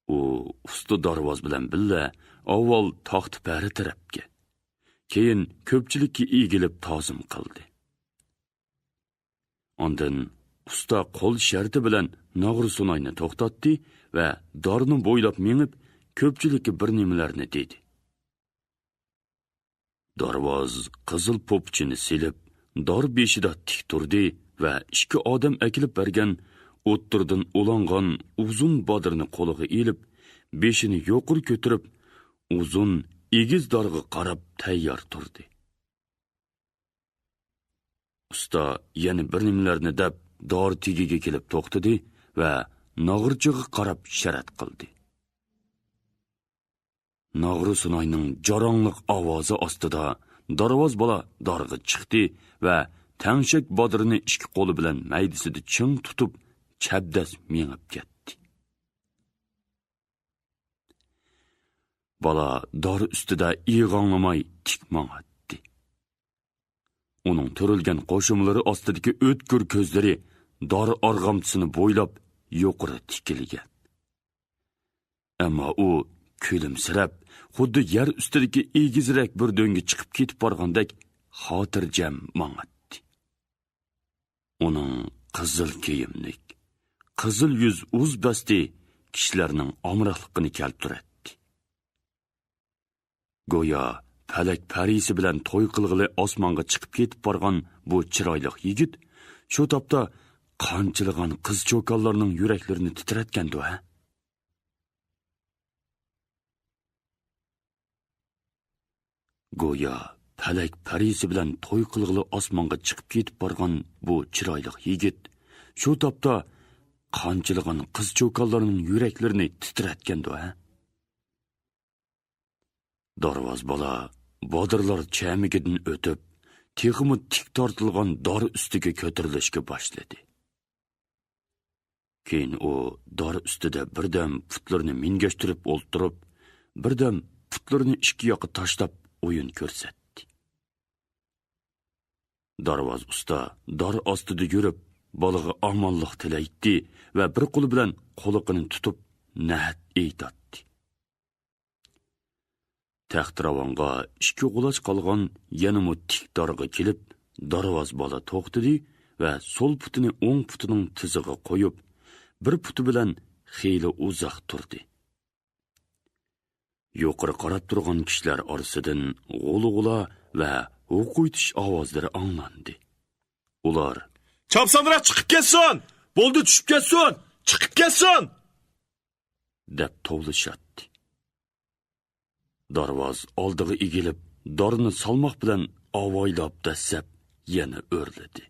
ئۇ ئۇستا دارۋاز بىلەن بىللە ئاۋۋال تاختىپەرى تەرەپكە، كېيىن كۆپچىلىككە ئېگىلىپ تازىم قىلدى. ئاندىن ئۇستا قول شەرتى بىلەن ناغرا سۇناينى توختاتتى ۋە دارنى بويلاپ مېڭىپ، كۆپچىلىككە بىر نېمىلەرنى دېدى. دارۋاز قىزىل پوپۇچىنى سېلىپ، دار بېشىدا تىك تۇردى ۋە ئىككى ئادەم ئەكېلىپ بەرگەن ئوتتۇرىدىن ئۇلانغان ئۇزۇن بادىرنى قولىغا ئېلىپ، بېشىنى يۇقىرى كۆتۈرۈپ، ئۇزۇن ئېگىز دارغا قاراپ تەييار تۇردى. ئۇستا يەنە بىر نېمىلەرنى دەپ، دار تېگىگە كېلىپ توختىدى ۋە ناغرىچىغا قاراپ شەرەت قىلدى. ناغرا سۇناينىڭ جاراڭلىق ئاۋازى ئاستىدا دارۋاز بالا دارغا چىقتى ۋە تەڭشەك بادىرىنى ئىككى قولى بىلەن مەيدىسىدە چىڭ تۇتۇپ، چەبدەس مېڭىپ كەتتى. بالا دار ئۈستىدە ئىغاڭلىماي تىك ماڭاتتى. ئۇنىڭ تۈرۈلگەن قوشۇملىرى ئاستىدىكى ئۆتكۈر كۆزلىرى دار ئارغامچىسىنى بويلاپ يۇقىرى تىكىلگەن. ئەمما ئۇ كۈلۈمسىرەپ، خۇددى يەر ئۈستىدىكى ئېگىزرەك بىر دۆڭگە چىقىپ كېتىپ بارغاندەك خاتىرجەم ماڭاتتى. ئۇنىڭ قىزىل كىيىملىك، قىزىل يۈز ئۇز بەستى كىشىلەرنىڭ ئامراقلىقىنى كەلتۈرەتتى. گويا پەلەك پەرىسى بىلەن توي قىلغىلى ئاسمانغا چىقىپ كېتىپ بارغان بۇ چىرايلىق يىگىت شۇ تاپتا قانچىلىغان قىز چوكانلارنىڭ يۈرەكلىرىنى تىترەتكەندۇ، ھە؟ گويا پەلەك پەرىسى بىلەن توي قىلغىلى ئاسمانغا چىقىپ كېتىپ بارغان بۇ چىرايلىق يىگىت شۇ تاپتا قانچىلىغان قىز چوكانلارنىڭ يۈرەكلىرىنى تىترەتكەندۇ، ھە؟ دارۋاز بالا بادىرلار چەمىكىدىن ئۆتۈپ، تېخىمۇ تىك تارتىلغان دار ئۈستىگە كۆتۈرۈلۈشكە باشلىدى. كېيىن ئۇ دار ئۈستىدە بىردەم پۇتلىرىنى مىنگەشتۈرۈپ ئولتۇرۇپ، بىردەم پۇتلىرىنى ئىككى ياققا تاشلاپ ئويۇن كۆرسەتتى. دارۋاز ئۇستا دار ئاستىدا يۈرۈپ، بالىغا ئامانلىق تىلەيتتى ۋە بىر قولى بىلەن قۇلىقىنى تۇتۇپ نەھەت ئېيتاتتى. تەختىراۋانغا ئىككى غۇلاچ قالغان يەنىمۇ تىك دارغا كېلىپ، دارۋاز بالا توختىدى ۋە سول پۇتىنى ئوڭ پۇتىنىڭ تىزىغا قويۇپ، بىر پۇتى بىلەن خېلى ئۇزاق تۇردى. يۇقىرى قاراپ تۇرغان كىشىلەر ئارىسىدىن غۇلغۇلا ۋە ھوقۇيتىش ئاۋازلىرى ئاڭلاندى. ئۇلار، «چاپسانراق چىقىپ كەتسۇن! بولدى، چۈشۈپ كەتسۇن! چىقىپ كەتسۇن!» دەپ توۋلىشاتتى. دارۋاز ئالدىغا ئېگىلىپ، دارنى سالماق بىلەن ئاۋايلاپ دەسسەپ يەنە ئۆرلىدى.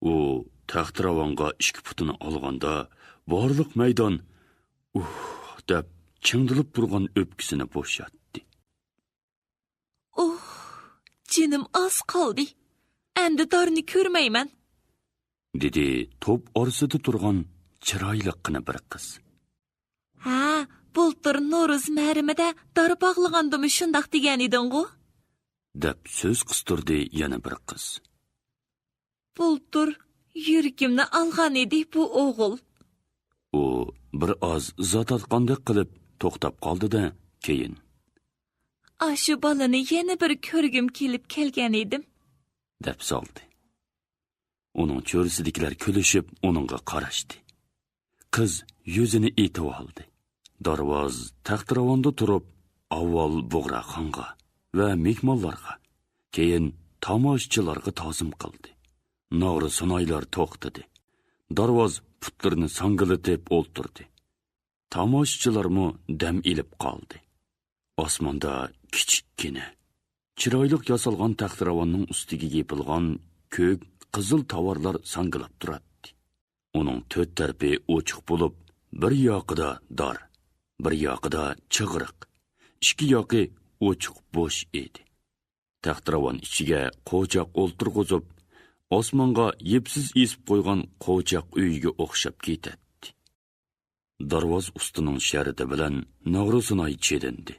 ئۇ تەختىراۋانغا ئىككى پۇتىنى ئالغاندا، بارلىق مەيدان «ئۇھ» دەپ چىڭدىلىپ تۇرغان ئۆپكىسىنى بوشاتتى. «ئۇھ، جېنىم ئاز قالدى. ئەمدى دارنى كۆرمەيمەن.» دېدى توپ ئارىسىدا تۇرغان چىرايلىققىنا بىر قىز. «ھە، بۇلتۇر نورۇز مەرىمىدە دار باغلىغاندىمۇ شۇنداق دېگەن ئىدىڭغۇ؟» دەپ سۆز قىستۇردى يەنە بىر قىز. «بۇلتۇر يۈرىكىمنى ئالغان ئىدى بۇ ئوغۇل.» ئۇ بىر ئاز زار تارتقاندەك قىلىپ توختاپ قالدى-دە، كېيىن، «ئاشۇ بالىنى يەنە بىر كۆرگۈم كېلىپ كەلگەن ئىدىم.» دەپ سالدى. ئۇنىڭ چۆرىسىدىكىلەر كۈلۈشۈپ ئۇنىڭغا قاراشتى. قىز يۈزىنى ئېتىۋالدى. دارۋاز تەختىراۋاندا تۇرۇپ، ئاۋۋال بۇغراخانغا ۋە مېھمانلارغا، كېيىن تاماشىچىلارغا تازىم قىلدى. ناغرا سۇنايلار توختىدى. دارۋاز پۇتلىرىنى ساڭگىلىتىپ ئولتۇردى. تاماشىچىلارمۇ دەم ئېلىپ قالدى. ئاسماندا كىچىككىنە، چىرايلىق ياسالغان تەختىراۋاننىڭ ئۈستىگە يېپىلغان كۆك، قىزىل تاۋارلار ساڭگىلاپ تۇراتتى. ئۇنىڭ تۆت تەرىپى ئوچۇق بولۇپ، بىر ياقىدا دار، بىر ياقىدا چىغرىق، ئىككى ياقى ئوچۇق بوش ئىدى. تەختىراۋان ئىچىگە قوچاق ئولتۇرغۇزۇپ، ئاسمانغا يىپسىز ئېسىپ قويغان قوچاق ئۆيىگە ئوخشاپ كېتەتتى. دارۋاز ئۇستىنىڭ شەرىتى بىلەن ناغرا سۇناي چېلىندى.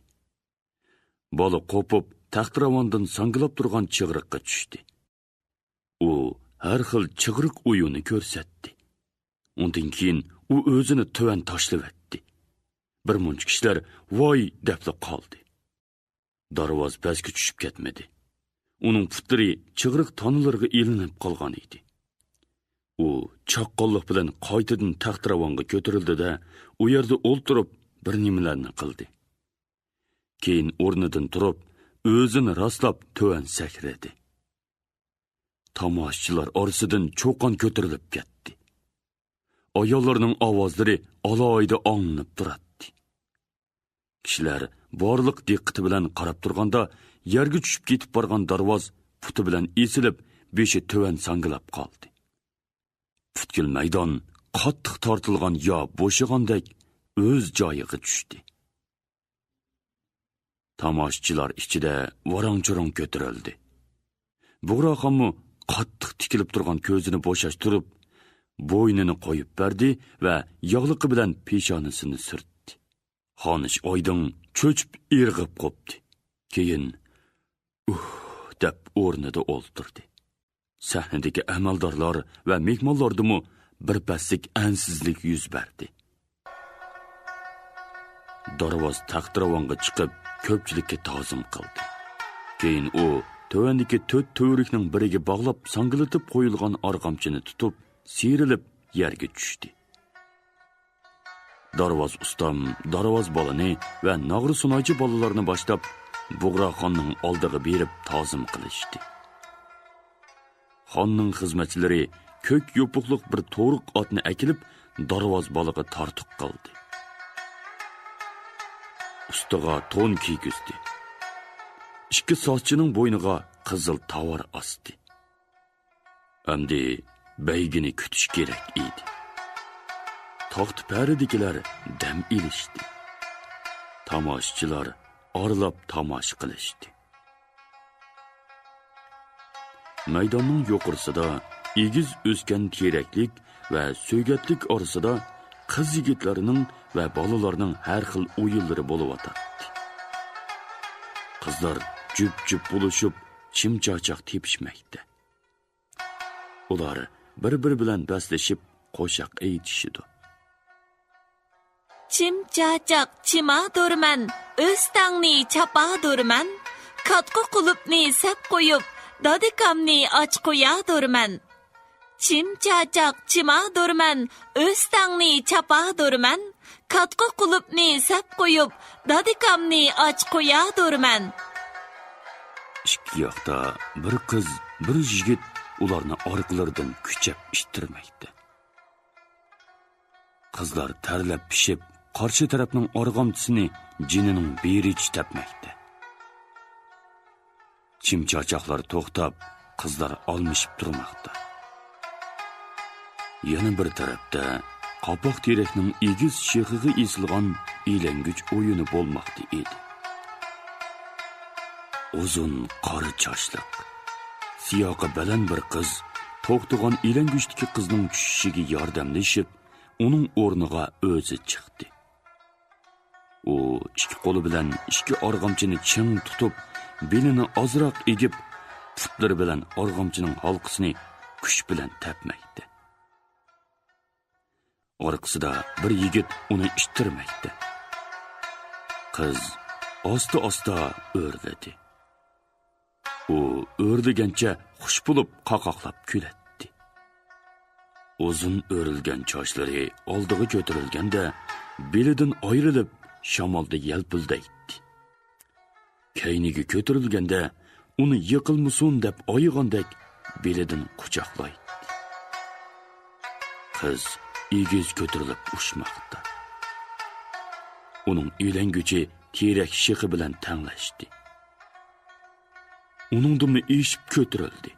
بالا قوپۇپ، تەختىراۋاندىن ساڭگىلاپ تۇرغان چىغرىققا چۈشتى. ئۇ ھەر خىل چىغرىق ئويۇنى كۆرسەتتى. ئۇندىن كېيىن ئۇ ئۆزىنى تۆۋەن تاشلىۋەتتى. بىر مۇنچە كىشىلەر «ۋاي» دەپلا قالدى. دارۋاز پەسكە چۈشۈپ كەتمىدى. ئۇنىڭ پۇتلىرى چىغرىق تانىلىرىغا ئىلىنىپ قالغان ئىدى. ئۇ چاققانلىق بىلەن قايتىدىن تەختىراۋانغا كۆتۈرۈلدى-دە، ئۇ يەردە ئولتۇرۇپ، بىر نېمىلەرنى قىلدى. كېيىن ئورنىدىن تۇرۇپ، ئۆزىنى راسلاپ تۆۋەن سەكرىدى. تاماشىچىلار ئارىسىدىن چۇقان كۆتۈرۈلۈپ كەتتى. ئاياللارنىڭ ئاۋازلىرى ئالاھىدە ئاڭلىنىپ تۇراتتى. كىشىلەر بارلىق دىققىتى بىلەن قاراپ تۇرغاندا، يەرگە چۈشۈپ كېتىپ بارغان دارۋاز پۇتى بىلەن ئېسىلىپ، بېشى تۆۋەن ساڭگىلاپ قالدى. پۈتكۈل مەيدان قاتتىق تارتىلغان يا بوشىغاندەك ئۆز جايىغا چۈشتى. تاماشىچىلار ئىچىدە ۋاراڭ-چۇرۇڭ كۆتۈرۈلدى. بۇغراخانمۇ قاتتىق تىكىلىپ تۇرغان كۆزىنى بوشاشتۇرۇپ، بوينىنى قويۇپ بەردى ۋە ياغلىقى بىلەن پېشانىسىنى سۈرتتى. خانىش ئايدىڭ چۆچۈپ ئىرغىپ قوپتى. كېيىن «ئۇھ» دەپ ئورنىدا ئولتۇردى. سەھنىدىكى ئەمەلدارلار ۋە مېھمانلاردىمۇ بىر پەسلىك ئەنسىزلىك يۈز بەردى. دارۋاز تەختىراۋانغا چىقىپ، كۆپچىلىككە تازىم قىلدى. كېيىن ئۇ تۆۋەندىكى تۆت تۈۋرۈكنىڭ بىرىگە باغلاپ ساڭگىلىتىپ قويۇلغان ئارغامچىنى تۇتۇپ، سىيرىلىپ يەرگە چۈشتى. دارۋاز ئۇستام دارۋاز بالىنى ۋە ناغرا سۇنايچى بالىلارنى باشلاپ، بۇغراخاننىڭ ئالدىغا بېرىپ تازىم قىلىشتى. خاننىڭ خىزمەتچىلىرى كۆك يوپۇقلۇق بىر تورۇق ئاتنى ئەكېلىپ، دارۋاز بالىغا تارتۇق قىلدى. ئۈستىغا تون كىيگۈزدى. ئىككى سازچىنىڭ بوينىغا قىزىل تاۋار ئاستى. ئەمدى بەيگىنى كۈتۈش كېرەك ئىدى. تاختا پەرىدىكىلەر دەم ئېلىشتى. تاماشىچىلار ئارىلاپ تاماشا قىلىشتى. مەيداننىڭ يۇقىرىسىدا ئېگىز ئۆسكەن تېرەكلىك ۋە سۆگەتلىك ئارىسىدا قىز-يىگىتلەرنىڭ ۋە بالىلارنىڭ ھەر خىل ئويۇنلىرى بولۇۋاتاتتى. قىزلار جۈپ-جۈپ بولۇشۇپ، چىم-چاچاق تېپىشمەكتە. ئۇلار بىر-بىرى بىلەن بەسلىشىپ قوشاق ئېيتىشىدۇ. چىم-چاچاق چىمادۇرمەن، ئۆستەڭنى چاپادۇرمەن، كاتقا قۇلۇپنى سەپ قويۇپ، دادىكامنى ئاچ قويادۇرمەن. چىم چاچاق چىمادۇرمەن، ئۆستەڭنى چاپادۇرمەن، كاتقا قۇلۇپنى سەپ قويۇپ، دادىكامنى ئاچ قويادۇرمەن. ئىككى ياقتا بىر قىز، بىر يىگىت ئۇلارنى ئارقىلىرىدىن كۈچەپ ئىتتىرمەكتە. قىزلار تەرلەپ پىشىپ، قارشى تەرەپنىڭ ئارغامچىسىنى جېنىنىڭ بېرىچە تەپمەكتە. چىم چاچاقلار توختاپ، قىزلار ئالمىشىپ تۇرماقتا. يەنە بىر تەرەپتە قاپاق تېرەكنىڭ ئېگىز شېخىغا ئېسىلغان ئىلەڭگۈچ ئويۇنى بولماقتا ئىدى. ئۇزۇن قارا چاچلىق، سىياقى بەلەن بىر قىز توختىغان ئىلەڭگۈچتىكى قىزنىڭ چۈشۈشىگە ياردەملىشىپ، ئۇنىڭ ئورنىغا ئۆزى چىقتى. ئۇ ئىككى قولى بىلەن ئىككى ئارغامچىنى چىڭ تۇتۇپ، بېلىنى ئازراق ئېگىپ، پۇتلىرى بىلەن ئارغامچىنىڭ ھالقىسىنى كۈچ بىلەن تەپمەكتە. ئارقىسىدا بىر يىگىت ئۇنى ئىتتىرمەكتە. قىز ئاستا-ئاستا ئۆرلىدى. ئۇ ئۆرلىگەنچە خۇش بولۇپ قاقاقلاپ كۈلەتتى. ئۇزۇن ئۆرۈلگەن چاچلىرى ئالدىغا كۆتۈرۈلگەندە، بېلىدىن ئايرىلىپ، شامالدا يەلپۈلدەيتتى. كەينىگە كۆتۈرۈلگەندە، ئۇنى يىقىلمىسۇن دەپ ئايىغاندەك بېلىدىن قۇچاقلايتتى. قىز ئېگىز كۆتۈرۈلۈپ ئۇچماقتا. ئۇنىڭ ئىلەڭگۈچى تېرەك شېخى بىلەن تەڭلەشتى. ئۇنىڭدىنمۇ ئېشىپ كۆتۈرۈلدى.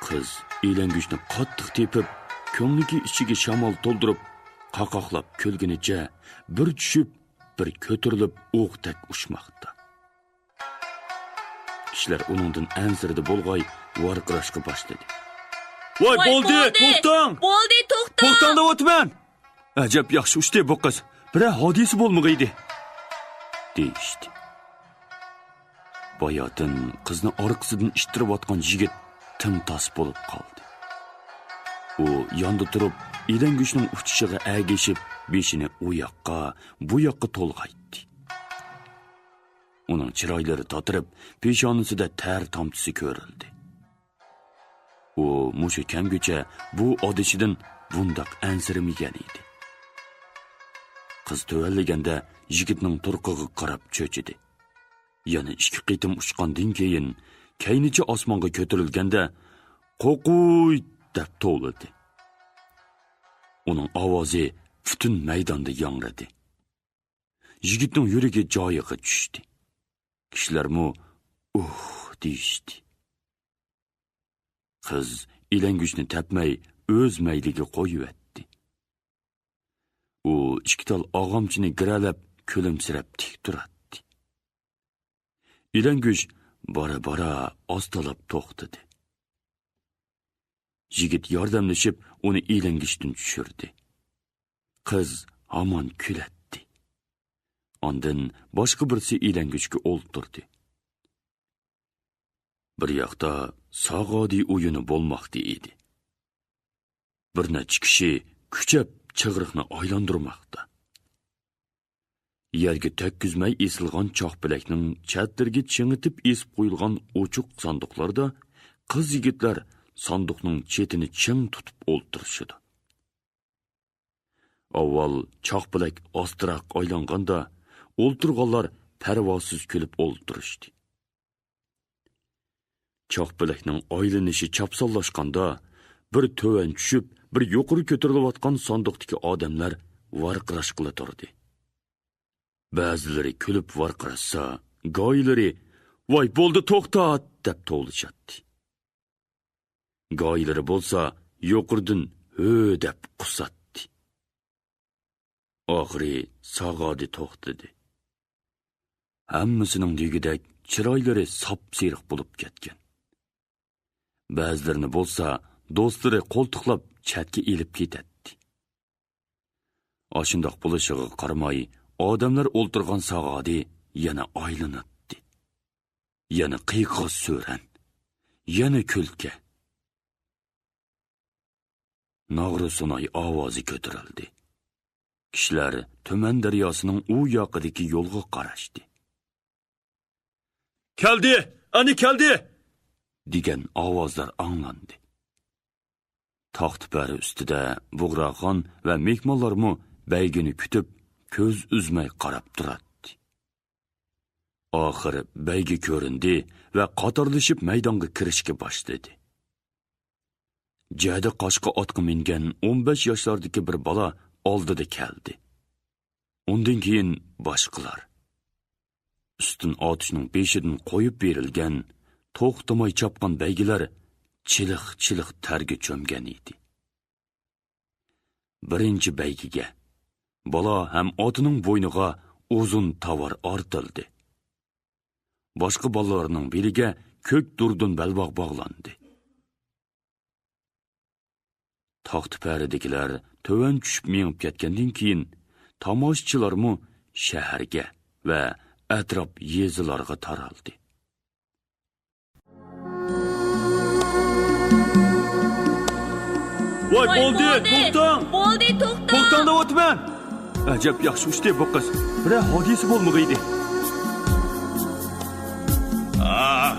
قىز ئىلەڭگۈچنى قاتتىق تېپىپ، كۆڭلىكى ئىچىگە شامال تولدۇرۇپ، قاقاقلاپ كۈلگىنىچە بىر چۈشۈپ، بىر كۆتۈرۈلۈپ ئوقتەك ئۇچماقتا. كىشىلەر ئۇنىڭدىن ئەنسىرىدى بولغاي، ۋارقىراشقا باشلىدى. ۋاي، ۋاي، بولدى، بولدى! توختاڭ! بولدى، توختاڭ! توختاڭ دەۋاتىمەن! ئەجەب ياخشى ئۇچتى بۇ قىز. بىرەر ھادىسە بولمىغىيدى. دېيىشتى. باياتىن قىزنى ئارقىسىدىن ئىتتىرىۋاتقان يىگىت تىڭ تاس بولۇپ قالدى. ئۇ ياندا تۇرۇپ، ئىلەڭگۈچنىڭ ئۇچۇشىغا ئەگىشىپ، بېشىنى ئۇ ياققا، بۇ ياققا تولغايتتى. ئۇنىڭ چىرايلىرى تاتىرىپ، پېشانىسىدە تەر تامچىسى كۆرۈلدى. ئۇ مۇشۇ كەمگىچە بۇ ئادىشىدىن بۇنداق ئەنسىرىمىگەن ئىدى. قىز تۆۋەنلىگەندە يىگىتنىڭ تۇرقىغا قاراپ چۆچۈدى. يەنە ئىككى قېتىم ئۇچقاندىن كېيىن، كەينىچە ئاسمانغا كۆتۈرۈلگەندە، «قوقۇي!» دەپ توۋلىدى. ئۇنىڭ ئاۋازى پۈتۈن مەيداندا ياڭرىدى. يىگىتنىڭ يۈرىكى جايىغا چۈشتى. كىشىلەرمۇ «ئۇھ» دېيىشتى. قىز ئىلەڭگۈچنى تەپمەي، ئۆز مەيلىگە قويۇۋەتتى. ئۇ ئىككى تال ئاغامچىنى گىرەلەپ، كۈلۈمسىرەپ تىك تۇراتتى. ئىلەڭگۈچ بارا-بارا ئاستىلاپ توختىدى. يىگىت ياردەملىشىپ، ئۇنى ئىلەڭگۈچتىن چۈشۈردى. قىز ھامان كۈلەتتى. ئاندىن باشقا بىرسى ئىلەڭگۈچكە ئولتۇردى. بىر ياقتا ساغادى ئويۇنى بولماقتا ئىدى. بىر نەچچە كىشى كۈچەپ چىغرىقنى ئايلاندۇرماقتا. يەرگە تەگكۈزمەي ئېسىلغان چاقپەلەكنىڭ چەتلىرىگە چىڭىتىپ ئېسىپ قويۇلغان ئوچۇق ساندۇقلاردا قىز-يىگىتلەر ساندۇقنىڭ چېتىنى چىڭ تۇتۇپ ئولتۇرۇشىدۇ. ئاۋۋال چاقپەلەك ئاستىراق ئايلانغاندا، ئولتۇرغانلار پەرۋاسىز كۈلۈپ ئولتۇرۇشتى. چاقپەلەكنىڭ ئايلىنىشى چاپسانلاشقاندا، بىر تۆۋەن چۈشۈپ، بىر يۇقىرى كۆتۈرۈلۈۋاتقان ساندۇقتىكى ئادەملەر ۋارقىراشقىلى تۇردى. بەزىلىرى كۈلۈپ ۋارقىراشسا، گاھىلىرى «ۋاي، بولدى، توختات!» دەپ توۋلىشاتتى. گاھىلىرى بولسا يۇقىرىدىن «ھۆ» دەپ قۇساتتى. ئاخىرى ساغادى توختىدى. ھەممىسىنىڭ دېگۈدەك چىرايلىرى ساپسېرىق بولۇپ كەتكەن. بەزىلىرىنى بولسا دوستلىرى قولتۇقلاپ چەتكە ئېلىپ كېتەتتى. ئاشۇنداق بولۇشىغا قارىماي، ئادەملەر ئولتۇرغان ساغادى يەنە ئايلىناتتى. يەنە قىيقاس-سۈرەن، يەنە كۈلكە. ناغرا-سۇناي ئاۋازى كۆتۈرۈلدى. كىشىلەر تۈمەن دەرياسىنىڭ ئۇ ياقىدىكى يولغا قاراشتى. «كەلدى! ئەنە كەلدى!» دېگەن ئاۋازلار ئاڭلاندى. تاختا پەرە ئۈستىدە بۇغراخان ۋە مېھمانلارمۇ بەيگىنى كۈتۈپ، كۆز ئۈزمەي قاراپ تۇراتتى. ئاخىر بەيگە كۆرۈندى ۋە قاتارلىشىپ مەيدانغا كىرىشكە باشلىدى. جەدە قاشقا ئاتقا مىنگەن ئون بەش ياشلاردىكى بىر بالا ئالدىدا كەلدى. ئۇندىن كېيىن باشقىلار. ئۈستۈن ئاتۇشنىڭ بېشىدىن قويۇپ بېرىلگەن، توختىماي چاپقان بەيگىلەر چىلىق-چىلىق تەرگە چۆمگەن ئىدى. بىرىنچى بەيگىگە بالا ھەم ئاتىنىڭ بوينىغا ئۇزۇن تاۋار ئارتىلدى. باشقا بالىلارنىڭ بېلىگە كۆك دۇردۇن بەلباغ باغلاندى. تاختا پەرىدىكىلەر تۆۋەن چۈشۈپ مېڭىپ كەتكەندىن كېيىن، تاماشىچىلارمۇ شەھەرگە ۋە ئەتراپ يېزىلارغا تارالدى. ۋاي، ۋاي، بولدى، بولدى، توختاڭ! بولدى، توختاڭ! توختاڭ دەۋاتىمەن! ئەجەب ياخشى ئۇچتى بۇ قىز. بىرەر ھادىسە بولمىغىيدى. ھا،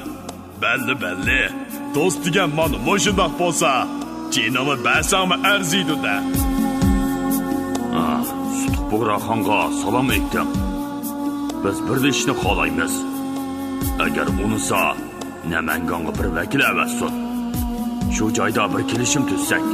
بەللى، بەللى. دوست دېگەن مانا مۇشۇنداق بولسا، جېنىڭنى بەرسەڭمۇ ئەرزىيدۇ-دە. ھا، سۇتۇق بۇغراخانغا سالام ئېيتىڭ. بىز بىرلىشىشنى خالايمىز. ئەگەر ئۇنىسا، نەمەنگانغا بىر ۋەكىل ئەۋەتسۇن. شۇ جايدا بىر كېلىشىم تۈزسەك.